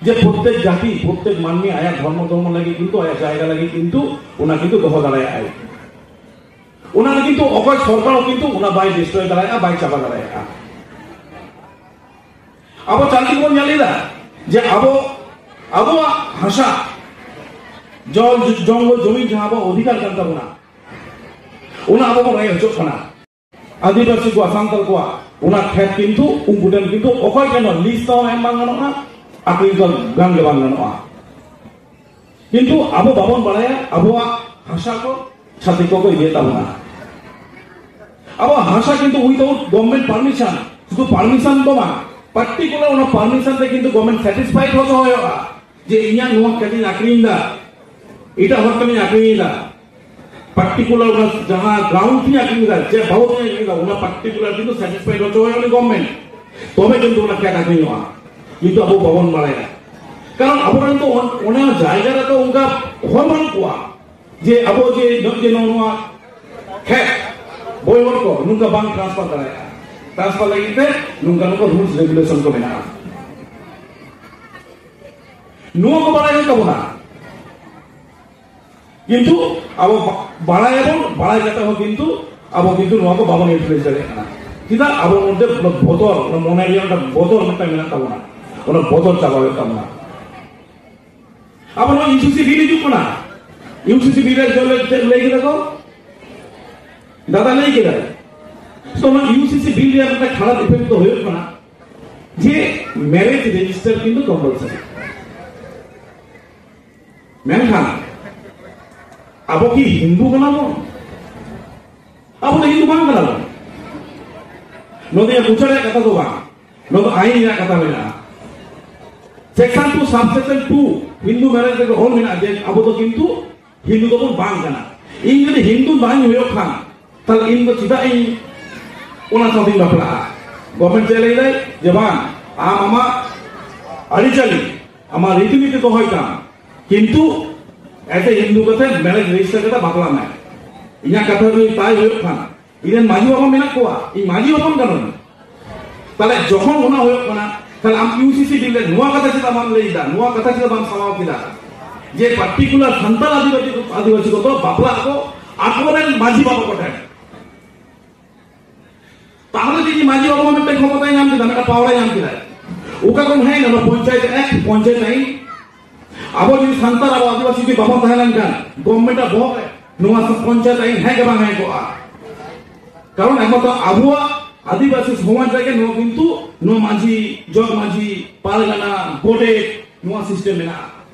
ᱡᱮ ᱯᱨᱚᱛᱮᱠ ᱡᱟᱹᱛᱤ, ᱯᱨᱚᱛᱮᱠ ᱢᱟᱹᱱᱢᱤ ᱟᱭᱟᱜ ᱫᱷᱚᱨᱢᱚ ᱫᱷᱚᱨᱢᱚ ᱞᱟᱹᱜᱤᱫ ᱠᱤᱱᱛᱩ ᱟᱭᱟᱜ ᱡᱟᱭᱜᱟ ᱞᱟᱹᱜᱤᱫ ᱠᱤᱱᱛᱩ ᱚᱱᱟ ᱠᱤᱱᱛᱩ ᱫᱚᱦᱚ ᱫᱟᱲᱮᱭᱟᱜᱼᱟᱭ᱾ ᱚᱱᱟ ᱨᱮ ᱠᱤᱱᱛᱩ ᱚᱠᱚᱭ ᱥᱚᱨᱠᱟᱨ ᱦᱚᱸ ᱠᱤᱱᱛᱩ ᱚᱱᱟ ᱵᱟᱭ ᱰᱤᱥᱴᱨᱚᱭ ᱫᱟᱲᱮᱭᱟᱜᱼᱟ, ᱵᱟᱭ ᱪᱟᱵᱟ ᱫᱟᱲᱮᱭᱟᱜᱼᱟ᱾ ᱟᱵᱚ ᱪᱟᱞ ᱛᱮᱜᱮ ᱵᱚᱱ ᱧᱮᱞ ᱮᱫᱟ ᱡᱮ ᱟᱵᱚ, ᱟᱵᱚᱣᱟᱜ ᱦᱟᱥᱟ, ᱡᱚᱞ, ᱡᱚᱝᱜᱚᱞ, ᱡᱚᱢᱤᱱ ᱡᱟᱦᱟᱸ ᱟᱵᱚᱣᱟᱜ ᱚᱫᱷᱤᱠᱟᱨ ᱠᱟᱱ ᱛᱟᱵᱚᱱᱟ, ᱚᱱᱟ ᱟᱵᱚ ᱵᱚᱱ ᱨᱮᱡ ᱦᱚᱪᱚᱜ ᱠᱟᱱᱟ᱾ ᱟᱹᱫᱤᱵᱟᱹᱥᱤ ᱠᱚᱣᱟᱜ, ᱥᱟᱱᱛᱟᱲ ᱠᱚᱣᱟᱜ ᱚᱱᱟ ᱠᱷᱮᱛ ᱠᱤᱱᱛᱩ ᱩᱱᱠᱩ ᱴᱷᱮᱱ ᱠᱤᱱᱛᱩ ᱚᱠᱚᱭ ᱴᱷᱮᱱ ᱦᱚᱸ ᱞᱤᱡ ᱛᱮᱦᱚᱸ ᱮᱢ ᱵᱟᱝ ᱜᱟᱱᱚᱜᱼᱟ, ᱟᱠᱷᱨᱤᱧ ᱫᱚ ᱜᱟᱱ ᱜᱮ ᱵᱟᱝ ᱜᱟᱱᱚᱜᱼᱟ᱾ ᱠᱤᱱᱛᱩ ᱟᱵᱚ ᱵᱟᱵᱚᱱ ᱵᱟᱲᱟᱭᱟ ᱟᱵᱚᱣᱟᱜ ᱦᱟᱥᱟ ᱠᱚ ᱪᱷᱟᱹᱛᱤᱠ ᱠᱚᱠᱚ ᱤᱫᱤᱭᱮᱫ ᱛᱟᱵᱚᱱᱟ᱾ ᱟᱵᱚᱣᱟᱜ ᱦᱟᱥᱟ ᱠᱤᱱᱛᱩ without government permission, ᱥᱩᱫᱷᱩ permission ᱫᱚ ᱵᱟᱝ, particular ᱚᱱᱟ permission ᱛᱮ ᱠᱤᱱᱛᱩ government satisfied ᱦᱚᱪᱚ ᱦᱩᱭᱩᱜᱼᱟ ᱡᱮ ᱤᱧᱟᱹᱜ ᱱᱚᱣᱟ ᱠᱷᱮᱛ ᱤᱧ ᱟᱠᱷᱨᱤᱧ ᱮᱫᱟ, ᱮᱴᱟᱜ ᱦᱚᱲ ᱴᱷᱮᱱ ᱤᱧ ᱟᱠᱷᱨᱤᱧ ᱮᱫᱟ᱾ Particular ᱚᱱᱟ ᱡᱟᱦᱟᱸ ground ᱤᱧ ᱟᱠᱷᱨᱤᱧ ᱮᱫᱟ, ᱡᱮ ᱵᱟᱵᱚᱫ ᱤᱧ ᱟᱠᱷᱨᱤᱧ ᱮᱫᱟ, ᱚᱱᱟ particular ᱠᱤᱱᱛᱩ satisfied ᱦᱚᱪᱚ ᱦᱩᱭᱩᱜᱼᱟ ᱩᱱᱤ government, ᱛᱚᱵᱮ ᱠᱤᱱᱛᱩ ᱚᱱᱟ ᱠᱷᱮᱛ ᱟᱠᱷᱨᱤᱧᱚᱜᱼᱟ᱾ ᱠᱤᱱᱛᱩ ᱟᱵᱚ ᱵᱟᱵᱚᱱ ᱵᱟᱲᱟᱭᱟ, ᱠᱟᱨᱚᱱ ᱟᱵᱚᱨᱮᱱ ᱫᱚ ᱚᱱ-, ᱚᱱᱟ ᱡᱟᱭᱜᱟ ᱨᱮᱫᱚ ᱚᱱᱠᱟ ᱦᱚᱲ ᱵᱟᱹᱱᱩᱜ ᱠᱚᱣᱟ᱾ ᱡᱮ ᱟᱵᱚ ᱡᱮ ᱱᱚᱜᱼᱚᱭ ᱡᱮ ᱱᱚᱣᱟ ᱠᱷᱮᱛ ᱵᱟᱹᱭᱦᱟᱹᱲ ᱠᱚ ᱱᱚᱝᱠᱟ ᱵᱟᱝ transfer ᱫᱟᱲᱮᱭᱟᱜᱼᱟ, transfer ᱞᱟᱹᱜᱤᱫ ᱛᱮ ᱱᱚᱝᱠᱟ ᱱᱚᱝᱠᱟ rules regulation ᱠᱚ ᱢᱮᱱᱟᱜᱼᱟ᱾ ᱱᱚᱣᱟ ᱠᱚ ᱵᱟᱲᱟᱭ ᱦᱩᱭᱩᱜ ᱛᱟᱵᱚᱱᱟ᱾ ᱠᱤᱱᱛᱩ ᱟᱵᱚ ᱵᱟ-, ᱵᱟᱲᱟᱭᱟᱵᱚᱱ, ᱵᱟᱲᱟᱭ ᱠᱟᱛᱮ ᱦᱚᱸ ᱠᱤᱱᱛᱩ ᱟᱵᱚ ᱠᱤᱱᱛᱩ ᱱᱚᱣᱟ ᱠᱚ ᱵᱟᱵᱚᱱ utilize ᱫᱟᱲᱮᱭᱟᱜ ᱠᱟᱱᱟ᱾ ᱪᱮᱫᱟᱜ? ᱟᱵᱚ ᱢᱚᱫᱽᱫᱷᱮ ᱵᱚᱛᱚᱨ, ᱚᱱᱟ ᱢᱚᱱᱮ ᱨᱮᱭᱟᱜ ᱢᱤᱫᱴᱟᱝ ᱵᱚᱛᱚᱨ ᱢᱤᱫᱴᱟᱝ ᱢᱮᱱᱟᱜ ᱛᱟᱵᱚᱱᱟ, ᱚᱱᱟ ᱵᱚᱛᱚᱨ ᱪᱟᱵᱟ ᱦᱩᱭᱩᱜ ᱛᱟᱵᱚᱱᱟ᱾ ᱟᱵᱚ ᱱᱚᱣᱟ ᱤᱭᱩᱥᱤᱥᱤ ᱵᱤᱞ ᱦᱤᱡᱩᱜ ᱠᱟᱱᱟ᱾ ᱤᱭᱩᱥᱤᱥᱤ ᱵᱤᱞ ᱨᱮ ᱪᱮᱫ ᱞᱟᱹᱭ ᱠᱮᱫᱟ ᱠᱚ? ᱫᱟᱫᱟ ᱞᱟᱹᱭ ᱠᱮᱫᱟᱭ᱾ ᱛᱚ, ᱚᱱᱟ ᱤᱭᱩᱥᱤᱥᱤ ᱵᱤᱞ ᱨᱮᱭᱟᱜ ᱢᱤᱫᱴᱟᱝ ᱠᱷᱟᱨᱟᱯ ᱤᱯᱷᱮᱠᱴ ᱫᱚ ᱦᱩᱭᱩᱜ ᱠᱟᱱᱟ ᱡᱮ ᱢᱮᱨᱮᱡᱽ ᱨᱮᱡᱤᱥᱴᱟᱨ ᱠᱤᱱᱛᱩ ᱠᱚᱢᱯᱟᱞᱥᱟᱨᱤ᱾ ᱢᱮᱱᱠᱷᱟᱱ ᱟᱵᱚ ᱠᱤ ᱦᱤᱱᱫᱩ ᱠᱟᱱᱟ ᱵᱚᱱ? ᱟᱵᱚ ᱫᱚ ᱦᱤᱱᱫᱩ ᱵᱟᱝ ᱠᱟᱱᱟ ᱵᱚᱱ᱾ ᱱᱚᱣᱟ ᱫᱚ ᱤᱧᱟᱹᱜ ᱢᱚᱪᱟ ᱨᱮᱭᱟᱜ ᱠᱟᱛᱷᱟ ᱫᱚ ᱵᱟᱝ, ᱱᱚᱣᱟ ᱫᱚ ᱟᱭᱤᱱ ᱨᱮᱭᱟᱜ ᱠᱟᱛᱷᱟ ᱢᱮᱱᱟᱜᱼᱟ᱾ Section two, subsection two, Hindu marriage ᱨᱮᱜᱮ ᱚᱞ ᱢᱮᱱᱟᱜᱼᱟ ᱡᱮ ᱟᱵᱚ ᱫᱚ ᱠᱤᱱᱛᱩ ᱦᱤᱱᱫᱩ ᱫᱚᱵᱚᱱ ᱵᱟᱝ ᱠᱟᱱᱟ᱾ ᱤᱧ ᱡᱩᱫᱤ ᱦᱤᱱᱫᱩ ᱵᱟᱹᱧ ᱦᱩᱭᱩᱜ ᱠᱷᱟᱱ, ᱛᱟᱦᱞᱮ ᱤᱧ ᱫᱚ ᱪᱮᱫᱟᱜ ᱤᱧ ᱚᱱᱟ ᱥᱟᱶᱛᱮᱧ ᱵᱟᱯᱞᱟᱜᱼᱟ? ᱜᱚᱵᱷᱢᱮᱱᱴ ᱪᱮᱫ ᱞᱟᱹᱭ ᱫᱟᱭ? ᱡᱮ ᱵᱟᱝ, ᱟᱢ ᱟᱢᱟᱜ ᱟᱹᱨᱤᱪᱟᱹᱞᱤ, ᱟᱢᱟᱜ ᱨᱤᱛᱤᱱᱤᱛᱤ ᱫᱚᱦᱚᱭ ᱛᱟᱢ, ᱠᱤᱱᱛᱩ ᱮᱡᱮ ᱦᱤᱱᱫᱩ ᱠᱟᱛᱮ ᱢᱮᱨᱮᱡᱽ ᱨᱮᱡᱤᱥᱴᱟᱨ ᱠᱟᱛᱮ ᱵᱟᱯᱞᱟ ᱢᱮ᱾ ᱤᱧᱟᱹᱜ ᱠᱟᱛᱷᱟ ᱡᱩᱫᱤ ᱛᱟᱭ ᱦᱩᱭᱩᱜ ᱠᱷᱟᱱ, ᱤᱧ ᱨᱮᱱ ᱢᱟᱹᱡᱷᱤ ᱵᱟᱵᱟ ᱢᱮᱱᱟᱜ ᱠᱚᱣᱟ, ᱤᱧ ᱢᱟᱹᱡᱷᱤ ᱦᱚᱯᱚᱱ ᱠᱟᱹᱱᱟᱹᱧ᱾ ᱛᱟᱦᱞᱮ ᱡᱚᱠᱷᱚᱱ ᱚᱱᱟ ᱦᱩᱭᱩᱜ ᱠᱟᱱᱟ, ᱛᱟᱦᱞᱮ ᱟᱢ ᱤᱭᱩᱥᱤᱥᱤ ᱵᱤᱞ ᱨᱮ ᱱᱚᱣᱟ ᱠᱟᱛᱷᱟ ᱪᱮᱫᱟᱜ ᱵᱟᱢ ᱞᱟᱹᱭ ᱮᱫᱟ? ᱱᱚᱣᱟ ᱠᱟᱛᱷᱟ ᱪᱮᱫᱟᱜ ᱵᱟᱢ ᱥᱟᱢᱟᱣ ᱠᱮᱫᱟ ᱡᱮ ᱯᱟᱨᱴᱤᱠᱩᱞᱟᱨ ᱥᱟᱱᱛᱟᱲ ᱟᱹᱫᱤᱵᱟᱹᱥᱤ, ᱟᱹᱫᱤᱵᱟᱹᱥᱤ ᱠᱚᱫᱚ ᱵᱟᱯᱞᱟ ᱟᱠᱚ ᱟᱠᱚᱨᱮᱱ ᱢᱟᱹᱡᱷᱤ ᱵᱟᱵᱟ ᱠᱚᱴᱷᱮᱱ? ᱛᱟᱦᱞᱮ ᱡᱩᱫᱤ ᱢᱟᱹᱡᱷᱤ ᱵᱟᱵᱟ ᱢᱤᱫᱴᱮᱱ ᱠᱷᱚᱢᱚᱛᱟᱭ ᱧᱟᱢ ᱠᱮᱫᱟ, ᱢᱤᱫᱴᱟᱝ ᱯᱟᱣᱟᱨ ᱮ ᱧᱟᱢ ᱠᱮᱫᱟ, ᱚᱠᱟ ᱠᱷᱚᱱ ᱦᱮᱡ ᱮᱱᱟ? ᱯᱚᱧᱪᱟᱭᱮᱛ ᱮᱠᱴ, ᱯᱚᱧᱪᱟᱭᱮᱛ ᱟᱭᱤᱱ᱾ ᱟᱵᱚ ᱡᱩᱫᱤ ᱥᱟᱱᱛᱟᱲ, ᱟᱵᱚ ᱟᱹᱫᱤᱵᱟᱹᱥᱤ ᱡᱩᱫᱤ ᱵᱟᱵᱚᱱ ᱛᱟᱦᱮᱸ ᱞᱮᱱᱠᱷᱟᱱ, ᱜᱚᱵᱷᱢᱮᱱᱴ ᱟᱜ ᱵᱚᱦᱚᱜ ᱨᱮ ᱱᱚᱣᱟ ᱯᱚᱧᱪᱟᱭᱮᱛ ᱟᱭᱤᱱ ᱦᱮᱡ ᱜᱮ ᱵᱟᱝ ᱦᱮᱡ ᱠᱚᱜᱼᱟ᱾ ᱠᱟᱨᱚᱱ ᱮᱠᱢᱟᱛᱨᱚ ᱟᱵᱚᱣᱟᱜ ᱟᱹᱫᱤᱵᱟᱹᱥᱤ ᱥᱚᱢᱟᱡᱽ ᱨᱮᱜᱮ ᱱᱚᱣᱟ ᱠᱤᱱᱛᱩ ᱱᱚᱣᱟ ᱢᱟᱹᱡᱷᱤ, ᱡᱚᱜᱽ ᱢᱟᱹᱡᱷᱤ, ᱯᱟᱨᱜᱟᱱᱟ, ᱜᱚᱰᱮᱛ, ᱱᱚᱣᱟ ᱥᱤᱥᱴᱮᱢ ᱢᱮᱱᱟᱜᱼᱟ᱾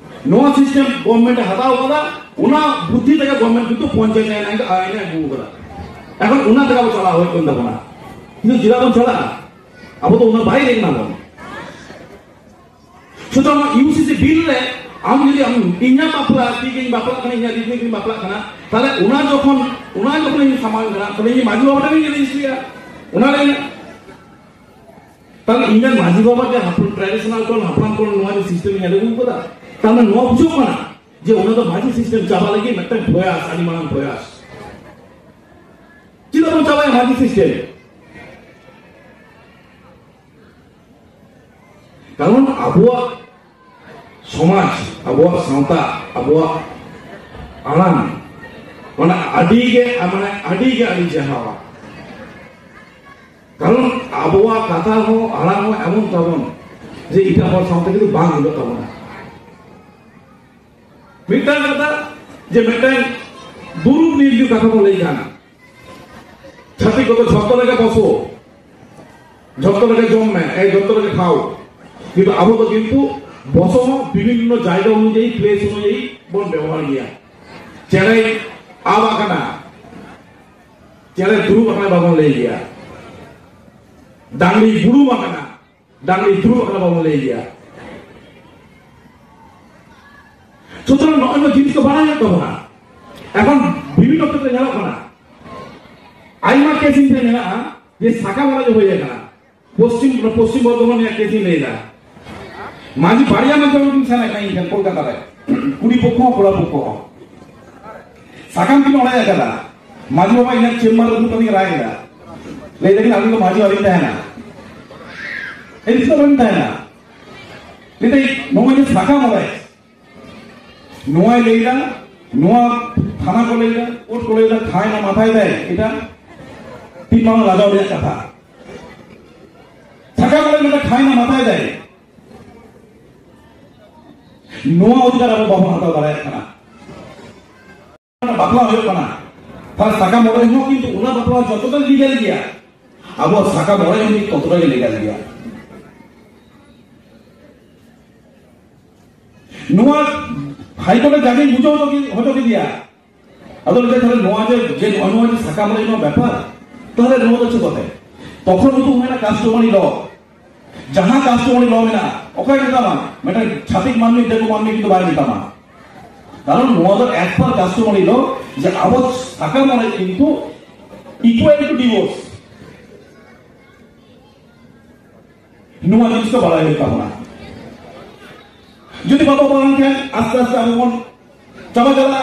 ᱱᱚᱣᱟ ᱥᱤᱥᱴᱮᱢ ᱜᱚᱵᱷᱢᱮᱱᱴ ᱮ ᱦᱟᱛᱟᱣ ᱠᱟᱫᱟ, ᱚᱱᱟ ᱵᱩᱫᱽᱫᱷᱤ ᱛᱮᱜᱮ ᱜᱚᱵᱷᱢᱮᱱᱴ ᱠᱤᱱᱛᱩ ᱯᱚᱧᱪᱟᱭᱮᱛ ᱟᱭᱤᱱ ᱮ ᱟᱹᱜᱩ ᱠᱟᱫᱟ᱾ ᱮᱠᱷᱚᱱ ᱚᱱᱟ ᱛᱮᱜᱮ ᱟᱵᱚ ᱪᱟᱞᱟᱣ ᱦᱩᱭᱩᱜ ᱠᱟᱱ ᱛᱟᱵᱚᱱᱟ᱾ ᱠᱤᱱᱛᱩ ᱪᱮᱫᱟᱜ ᱵᱚᱱ ᱪᱟᱞᱟᱜᱼᱟ? ᱟᱵᱚ ᱫᱚ ᱚᱱᱟ ᱵᱟᱭᱨᱮ ᱠᱟᱱᱟ ᱵᱚᱱ᱾ ᱥᱩᱛᱚᱨᱟᱝ ᱤᱭᱩᱥᱤᱥᱤ ᱵᱤᱞ ᱨᱮ ᱟᱢ ᱡᱩᱫᱤ ᱟᱢ ᱤᱧᱟᱹᱜ ᱵᱟᱯᱞᱟ, ᱛᱤ ᱜᱤᱧ ᱵᱟᱯᱞᱟᱜ ᱠᱟᱱᱟ, ᱤᱧᱟᱹᱜ ᱨᱤᱛᱤ ᱜᱤᱧ ᱵᱟᱯᱞᱟᱜ ᱠᱟᱱᱟ, ᱛᱟᱦᱞᱮ ᱚᱱᱟ ᱡᱚᱠᱷᱚᱱ, ᱚᱱᱟ ᱡᱚᱠᱷᱚᱱ ᱤᱧ ᱥᱟᱢᱟᱝ ᱠᱟᱱᱟ, ᱛᱟᱦᱞᱮ ᱤᱧ ᱢᱟᱹᱡᱷᱤ ᱵᱟᱵᱟ ᱴᱷᱮᱱ ᱤᱧ ᱨᱮᱡᱤᱥᱴᱨᱤᱭᱟ᱾ ᱚᱱᱟ ᱨᱮ ᱛᱟᱦᱞᱮ ᱤᱧ ᱨᱮᱱ ᱢᱟᱹᱡᱷᱤ ᱵᱟᱵᱟ ᱡᱮ ᱦᱟᱯᱲᱟᱢ, ᱴᱨᱟᱰᱤᱥᱚᱱᱟᱞ ᱠᱷᱚᱱ, ᱦᱟᱯᱲᱟᱢ ᱠᱷᱚᱱ ᱱᱚᱣᱟ ᱡᱮ ᱥᱤᱥᱴᱮᱢ ᱤᱧ ᱟᱹᱜᱩ ᱠᱟᱫᱟ, ᱛᱟᱦᱞᱮ ᱱᱚᱣᱟ ᱵᱩᱡᱷᱟᱹᱜ ᱠᱟᱱᱟ ᱡᱮ ᱚᱱᱟ ᱫᱚ ᱢᱟᱹᱡᱷᱤ ᱥᱤᱥᱴᱮᱢ ᱪᱟᱵᱟ ᱞᱟᱹᱜᱤᱫ ᱢᱤᱫᱴᱟᱝ ᱯᱨᱚᱭᱟᱥ, ᱟᱹᱰᱤ ᱢᱟᱨᱟᱝ ᱯᱨᱚᱭᱟᱥ᱾ ᱪᱮᱫᱟᱜ ᱵᱚᱱ ᱪᱟᱵᱟᱭᱟ ᱢᱟᱹᱡᱷᱤ ᱥᱤᱥᱴᱮᱢ? ᱠᱟᱨᱚᱱ ᱟᱵᱚᱣᱟᱜ ᱥᱚᱢᱟᱡᱽ, ᱟᱵᱚᱣᱟᱜ ᱥᱟᱶᱛᱟ, ᱟᱵᱚᱣᱟᱜ ᱟᱲᱟᱝ, ᱚᱱᱟ ᱟᱹᱰᱤ ᱜᱮ, ᱢᱟᱱᱮ, ᱟᱹᱰᱤ ᱜᱮ ᱟᱹᱰᱤ ᱪᱮᱦᱨᱟᱣᱟ᱾ ᱠᱟᱨᱚᱱ ᱟᱵᱚᱣᱟᱜ ᱠᱟᱛᱷᱟ ᱦᱚᱸ, ᱟᱲᱟᱝ ᱦᱚᱸ ᱮᱢᱚᱱ ᱛᱟᱵᱚᱱ ᱡᱮ ᱮᱴᱟᱜ ᱦᱚᱲ ᱥᱟᱶᱛᱮ ᱠᱤᱱᱛᱩ ᱵᱟᱝ ᱢᱤᱞᱚᱜ ᱛᱟᱵᱚᱱᱟ᱾ ᱢᱤᱫᱴᱟᱝ ᱠᱟᱛᱷᱟ, ᱡᱮ ᱢᱤᱫᱴᱟᱝ ᱫᱩᱨᱩᱵ ᱱᱤᱨᱡᱩ ᱠᱟᱛᱷᱟ ᱵᱚᱱ ᱞᱟᱹᱭ ᱠᱷᱟᱱ, ᱪᱷᱟᱹᱛᱤᱠ ᱠᱚᱫᱚ ᱡᱷᱚᱛᱚ ᱨᱮᱜᱮ ᱵᱚᱥᱚ, ᱡᱷᱚᱛᱚ ᱨᱮᱜᱮ ᱡᱚᱢ ᱢᱮ, ᱮᱭ ᱡᱷᱚᱛᱚ ᱨᱮᱜᱮ ᱴᱷᱟᱶ᱾ ᱠᱤᱱᱛᱩ ᱟᱵᱚ ᱫᱚ ᱠᱤᱱᱛᱩ ᱵᱚᱥᱚ ᱦᱚᱸ ᱵᱤᱵᱷᱤᱱᱱᱚ ᱡᱟᱭᱜᱟ ᱚᱱᱩᱡᱟᱭᱤ, ᱯᱞᱮᱥ ᱚᱱᱩᱡᱟᱭᱤ ᱵᱚᱱ ᱵᱮᱵᱚᱦᱟᱨ ᱜᱮᱭᱟ᱾ ᱪᱮᱬᱮᱭ ᱟᱵ ᱟᱠᱟᱱᱟ, ᱪᱮᱬᱮ ᱫᱩᱲᱩᱵ ᱟᱠᱟᱱᱟ ᱵᱟᱵᱚᱱ ᱞᱟᱹᱭ ᱜᱮᱭᱟ᱾ ᱰᱟᱝᱨᱤ ᱵᱩᱨᱩᱢ ᱟᱠᱟᱱᱟ, ᱰᱟᱝᱨᱤ ᱫᱩᱲᱩᱵ ᱟᱠᱟᱱᱟ ᱵᱟᱵᱚᱱ ᱞᱟᱹᱭ ᱜᱮᱭᱟ᱾ ᱥᱩᱛᱚᱨᱟᱝ ᱱᱚᱜᱼᱚᱭ ᱱᱚᱣᱟ ᱡᱤᱱᱤᱥ ᱠᱚ ᱵᱟᱲᱟᱭ ᱦᱩᱭᱩᱜ ᱛᱟᱵᱚᱱᱟ᱾ ᱮᱠᱷᱚᱱ ᱵᱤᱵᱷᱤᱱᱱᱚ ᱠᱷᱮᱛᱨᱮ ᱧᱮᱞᱚᱜ ᱠᱟᱱᱟ, ᱟᱭᱢᱟ ᱠᱮᱥ ᱤᱧ ᱴᱷᱮᱱ ᱢᱮᱱᱟᱜᱼᱟ ᱡᱮ ᱥᱟᱠᱟᱢ ᱚᱲᱮᱡ ᱦᱩᱭ ᱟᱠᱟᱱᱟ᱾ ᱯᱚᱥᱪᱤᱢ, ᱯᱚᱥᱪᱤᱢ ᱵᱚᱨᱫᱷᱚᱢᱟᱱ ᱨᱮᱭᱟᱜ ᱠᱮᱥ ᱤᱧ ᱞᱟᱹᱭ ᱮᱫᱟ᱾ ᱢᱟᱹᱡᱷᱤ, ᱵᱟᱨᱭᱟ ᱢᱟᱹᱡᱷᱤ ᱵᱟᱵᱟ ᱠᱤᱱ ᱥᱮᱱ ᱟᱠᱟᱱᱟ ᱤᱧ ᱴᱷᱮᱱ ᱠᱳᱞᱠᱟᱛᱟ ᱨᱮ, ᱠᱩᱲᱤ ᱯᱚᱠᱷᱚ ᱦᱚᱸ ᱠᱚᱲᱟ ᱯᱚᱠᱷᱚ ᱦᱚᱸ᱾ ᱥᱟᱠᱟᱢ ᱠᱤᱱ ᱚᱲᱮᱡ ᱟᱠᱟᱫᱟ᱾ ᱢᱟᱹᱡᱷᱤ ᱵᱟᱵᱟ ᱤᱧᱟᱹᱜ ᱪᱮᱢᱵᱟᱨ ᱨᱮ ᱫᱩᱲᱩᱵ ᱠᱟᱛᱮ ᱠᱤᱱ ᱨᱟᱜ ᱮᱫᱟ᱾ ᱞᱟᱹᱭ ᱫᱟᱠᱤᱱ, "ᱟᱹᱞᱤᱧ ᱫᱚ ᱢᱟᱹᱡᱷᱤ ᱵᱟᱹᱞᱤᱧ ᱛᱟᱦᱮᱱᱟ, ᱤᱧ ᱫᱚ ᱵᱟᱹᱞᱤᱧ ᱛᱟᱦᱮᱱᱟ᱾" ᱞᱟᱹᱭ ᱫᱟᱹᱧ, ᱱᱚᱜᱼᱚᱭ ᱡᱮ ᱥᱟᱠᱟᱢ ᱚᱲᱮᱡ, ᱱᱚᱣᱟᱭ ᱞᱟᱹᱭ ᱮᱫᱟ, ᱱᱚᱣᱟ ᱛᱷᱟᱱᱟ ᱠᱚ ᱞᱟᱹᱭ ᱮᱫᱟ, ᱠᱳᱨᱴ ᱠᱚ ᱞᱟᱹᱭ ᱮᱫᱟ, ᱠᱷᱟᱭ ᱱᱟ ᱢᱟᱛᱷᱟᱭ ᱫᱟᱭ, ᱮᱴᱟ ᱛᱤᱱ ᱢᱟᱨᱟᱝ ᱞᱟᱡᱟᱣ ᱨᱮᱭᱟᱜ ᱠᱟᱛᱷᱟ᱾ ᱥᱟᱠᱟᱢ ᱚᱲᱮᱡ ᱢᱮᱱᱛᱮ ᱠᱷᱟᱭ ᱱᱟ ᱢᱟᱛᱷᱟᱭ ᱫᱟᱭ, ᱱᱚᱣᱟ ᱚᱫᱷᱤᱠᱟᱨ ᱟᱵᱚ ᱵᱟᱵᱚᱱ ᱦᱟᱛᱟᱣ ᱫᱟᱲᱮᱭᱟᱜ ᱠᱟᱱᱟ᱾ ᱵᱟᱯᱞᱟ ᱦᱩᱭᱩᱜ ᱠᱟᱱᱟ, ᱛᱟᱦᱞᱮ ᱥᱟᱠᱟᱢ ᱚᱲᱮᱡ ᱦᱚᱸ ᱠᱤᱱᱛᱩ ᱚᱱᱟ ᱵᱟᱯᱞᱟ ᱡᱚᱛᱚᱴᱟ ᱞᱤᱜᱟᱞ ᱜᱮᱭᱟ, ᱟᱵᱚᱣᱟᱜ ᱥᱟᱠᱟᱢ ᱚᱲᱮᱡ ᱦᱚᱸ ᱠᱤᱱᱛᱩ ᱛᱚᱛᱚᱴᱟ ᱜᱮ ᱞᱤᱜᱟᱞ ᱜᱮᱭᱟ᱾ ᱱᱚᱣᱟ ᱦᱟᱭᱠᱳᱨᱴ ᱨᱮ ᱡᱟᱜᱮᱧ ᱵᱩᱡᱷᱟᱹᱣ ᱦᱚᱪᱚ ᱠᱮ-, ᱦᱚᱪᱚ ᱠᱮᱫᱮᱭᱟ᱾ ᱟᱫᱚ ᱞᱟᱹᱭ ᱫᱟ, ᱛᱟᱦᱞᱮ ᱱᱚᱣᱟ ᱡᱮ, ᱡᱮ ᱱᱚᱜᱼᱚᱭ ᱱᱚᱣᱟ ᱡᱮ ᱥᱟᱠᱟᱢ ᱚᱲᱮᱡ ᱱᱚᱣᱟ ᱵᱮᱯᱟᱨ, ᱛᱟᱦᱞᱮ ᱱᱚᱣᱟ ᱫᱚ ᱪᱮᱫ ᱠᱚᱛᱮ? ᱛᱚᱠᱷᱚᱱ ᱩᱱᱠᱩ ᱢᱮᱱᱟ customary law᱾ ᱡᱟᱦᱟᱸ customary law ᱢᱮᱱᱟᱜᱼᱟ, ᱚᱠᱚᱭ ᱢᱮᱛᱟᱢᱟ? ᱢᱤᱫᱴᱟᱝ ᱪᱷᱟᱹᱛᱤᱠ ᱢᱟᱹᱱᱢᱤ, ᱫᱤᱠᱩ ᱢᱟᱹᱱᱢᱤ ᱠᱤᱱᱛᱩ ᱵᱟᱭ ᱢᱮᱛᱟᱢᱟ᱾ ᱠᱟᱨᱚᱱ ᱱᱚᱣᱟ ᱫᱚ as per customary law, ᱡᱮ ᱟᱵᱚ ᱥᱟᱠᱟᱢ ᱚᱲᱮᱡ ᱠᱤᱱᱛᱩ equal to divorce᱾ ᱱᱚᱣᱟ ᱡᱤᱱᱤᱥ ᱫᱚ ᱵᱟᱲᱟᱭ ᱦᱩᱭᱩᱜ ᱛᱟᱵᱚᱱᱟ᱾ ᱡᱩᱫᱤ ᱵᱟᱵᱚ ᱵᱟᱲᱟᱭ ᱠᱷᱟᱱ ᱟᱥᱛᱮ ᱟᱥᱛᱮ ᱟᱵᱚ ᱵᱚᱱ ᱪᱟᱵᱟ ᱪᱟᱞᱟᱜᱼᱟ᱾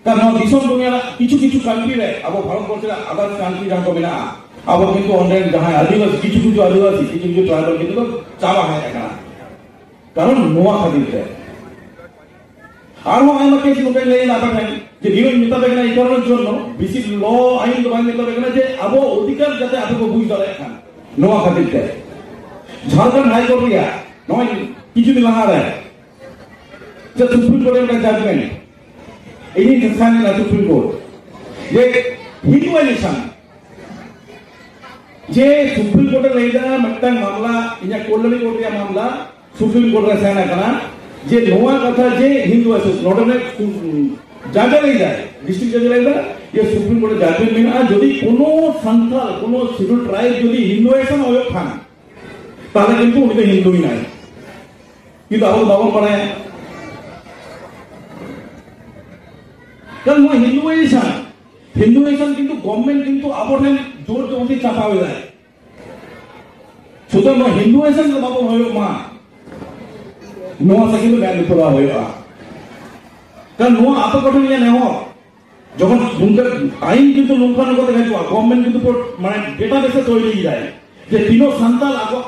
ᱠᱟᱨᱚᱱ ᱱᱚᱣᱟ ᱫᱤᱥᱚᱢ ᱫᱩᱱᱤᱭᱟᱹ ᱨᱮᱱᱟᱜ ᱠᱤᱪᱷᱩ ᱠᱤᱪᱷᱩ country ᱨᱮ, ᱟᱵᱚ ᱵᱷᱟᱨᱚᱛ ᱵᱚᱨᱥᱚ ᱨᱮᱱᱟᱜ others country ᱡᱟᱦᱟᱸ ᱠᱚ ᱢᱮᱱᱟᱜᱼᱟ, ᱟᱵᱚ ᱠᱤᱱᱛᱩ ᱚᱸᱰᱮ ᱡᱟᱦᱟᱸᱭ ᱟᱹᱫᱤᱵᱟᱹᱥᱤ, ᱠᱤᱪᱷᱩ ᱠᱤᱪᱷᱩ ᱟᱹᱫᱤᱵᱟᱹᱥᱤ, ᱠᱤᱪᱷᱩ ᱠᱤᱪᱷᱩ tribal ᱠᱤᱱᱛᱩ ᱠᱚ ᱪᱟᱵᱟ ᱦᱮᱡ ᱟᱠᱟᱱᱟ᱾ ᱠᱟᱨᱚᱱ ᱱᱚᱣᱟ ᱠᱷᱟᱹᱛᱤᱨ ᱛᱮ᱾ ᱟᱨᱦᱚᱸ ᱟᱭᱢᱟ ᱠᱮᱥ ᱱᱚᱝᱠᱟᱧ ᱞᱟᱹᱭ ᱮᱫᱟ ᱟᱯᱮ ᱴᱷᱮᱱ, ᱡᱮ ᱱᱤᱭᱟᱹᱧ ᱢᱮᱛᱟ ᱯᱮ ᱠᱟᱱᱟ ᱮᱭ ᱠᱟᱨᱚᱱ ᱡᱚᱱᱱᱚ, ᱵᱮᱥᱤ ᱞᱚ ᱟᱭᱤᱱ ᱫᱚ ᱵᱟᱹᱧ ᱢᱮᱛᱟ ᱯᱮ ᱠᱟᱱᱟ, ᱡᱮ ᱟᱵᱚ ᱚᱫᱷᱤᱠᱟᱨ ᱡᱟᱛᱮ ᱟᱯᱮ ᱠᱚ ᱵᱩᱡᱽ ᱫᱟᱲᱮᱭᱟᱜ ᱠᱷᱟᱱ᱾ ᱱᱚᱣᱟ ᱠᱷᱟᱹᱛᱤᱨ ᱛᱮ ᱡᱷᱟᱲᱠᱷᱚᱸᱰ ᱦᱟᱭᱠᱳᱨᱴ ᱨᱮᱭᱟᱜ ᱱᱚᱜᱼᱚᱭ ᱠᱤᱪᱷᱩ ᱫᱤᱱ ᱞᱟᱦᱟ ᱨᱮ ᱥᱮ ᱥᱩᱯᱨᱤᱢ ᱠᱳᱨᱴ ᱨᱮ ᱢᱤᱫᱴᱟᱝ ᱡᱟᱡᱽᱢᱮᱱᱴ, ᱤᱧᱤᱧ ᱥᱟᱭᱤᱱ ᱮᱫᱟ ᱥᱩᱯᱨᱤᱢ ᱠᱳᱨᱴ, ᱡᱮ ᱦᱤᱱᱫᱩᱣᱟᱭᱡᱮᱥᱚᱱ, ᱡᱮ ᱥᱩᱯᱨᱤᱢ ᱠᱳᱨᱴ ᱮ ᱞᱟᱹᱭ ᱮᱫᱟ, ᱢᱤᱫᱴᱟᱝ ᱢᱟᱢᱞᱟ, ᱤᱧᱟᱹᱜ ᱠᱚᱞᱞᱟᱱᱤ ᱠᱳᱨᱴ ᱨᱮᱭᱟᱜ ᱢᱟᱢᱞᱟ ᱥᱩᱯᱨᱤᱢ ᱠᱳᱨᱴ ᱨᱮ ᱥᱟᱭᱤᱱ ᱟᱠᱟᱱᱟ, ᱡᱮ ᱱᱚᱣᱟ ᱠᱟᱛᱷᱟ ᱡᱮ ᱦᱤᱱᱫᱩᱣᱟᱭᱡᱮᱥᱚᱱ, ᱱᱚᱰᱮ ᱨᱮ ᱡᱟᱡᱽ ᱮ ᱞᱟᱹᱭ ᱮᱫᱟ, ᱰᱤᱥᱴᱨᱤᱠᱴ ᱡᱟᱡᱽ ᱮ ᱞᱟᱹᱭ ᱮᱫᱟ, ᱡᱮ ᱥᱩᱯᱨᱤᱢ ᱠᱳᱨᱴ ᱨᱮ ᱡᱟᱡᱽᱢᱮᱱᱴ ᱢᱮᱱᱟᱜᱼᱟ, ᱡᱩᱫᱤ ᱠᱳᱱᱳ ᱥᱟᱱᱛᱟᱲ, ᱠᱳᱱᱳ ᱥᱤᱰᱩᱞ ᱴᱨᱟᱭᱤᱵ ᱡᱩᱫᱤ ᱦᱤᱱᱫᱩᱣᱟᱭᱡᱮᱥᱚᱱ ᱦᱩᱭᱩᱜ ᱠᱷᱟᱱ, ᱛᱟᱦᱚᱞᱮ ᱠᱤᱱᱛᱩ ᱩᱱᱤ ᱫᱚ ᱦᱤᱱᱫᱩᱭ ᱱᱟᱭ᱾ ᱠᱤᱱᱛᱩ ᱟᱵᱚ ᱫᱚ ᱵᱟᱵᱚᱱ ᱵᱟᱲᱟᱭᱟ᱾ ᱠᱟᱨᱚᱱ ᱱᱚᱣᱟ ᱦᱤᱱᱫᱩᱣᱟᱭᱡᱮᱥᱚᱱ, ᱦᱤᱱᱫᱩᱣᱟᱭᱡᱮᱥᱚᱱ ᱠᱤᱱᱛᱩ ᱜᱚᱵᱷᱢᱮᱱᱴ ᱠᱤᱱᱛᱩ ᱟᱵᱚ ᱴᱷᱮᱱ ᱡᱳᱨ ᱡᱚᱵᱚᱥᱛᱤ ᱪᱟᱯᱟᱣ ᱮᱫᱟᱭ᱾ ᱥᱩᱛᱚᱨᱟᱝ ᱱᱚᱣᱟ ᱦᱤᱱᱫᱩᱣᱟᱭᱡᱮᱥᱚᱱ ᱫᱚ ᱵᱟᱵᱚᱱ ᱦᱩᱭᱩᱜ ᱢᱟ, ᱱᱚᱣᱟ ᱥᱮ ᱠᱤᱱᱛᱩ ᱢᱮᱫ ᱞᱩᱛᱩᱨᱟᱜ ᱦᱩᱭᱩᱜᱼᱟ᱾ ᱠᱟᱨᱚᱱ ᱱᱚᱣᱟ ᱟᱯᱮ ᱠᱚᱴᱷᱮᱱ ᱜᱮ ᱱᱮᱦᱚᱨ, ᱡᱚᱠᱷᱚᱱ ᱩᱱᱠᱩ ᱟᱭᱤᱱ ᱠᱤᱱᱛᱩ ᱱᱚᱝᱠᱟ ᱱᱚᱝᱠᱟ ᱛᱮ ᱦᱤᱡᱩᱜᱼᱟ, ᱜᱚᱵᱷᱢᱮᱱᱴ ᱠᱤᱱᱛᱩ ᱯᱩᱨᱟᱹ ᱢᱟᱱᱮ ᱰᱮᱴᱟᱵᱮᱥ ᱮ ᱛᱚᱭᱨᱤ ᱠᱮᱫᱟᱭ ᱡᱮ ᱛᱤᱱᱟᱹᱜ ᱥᱟᱱᱛᱟᱲ ᱟᱠᱚ,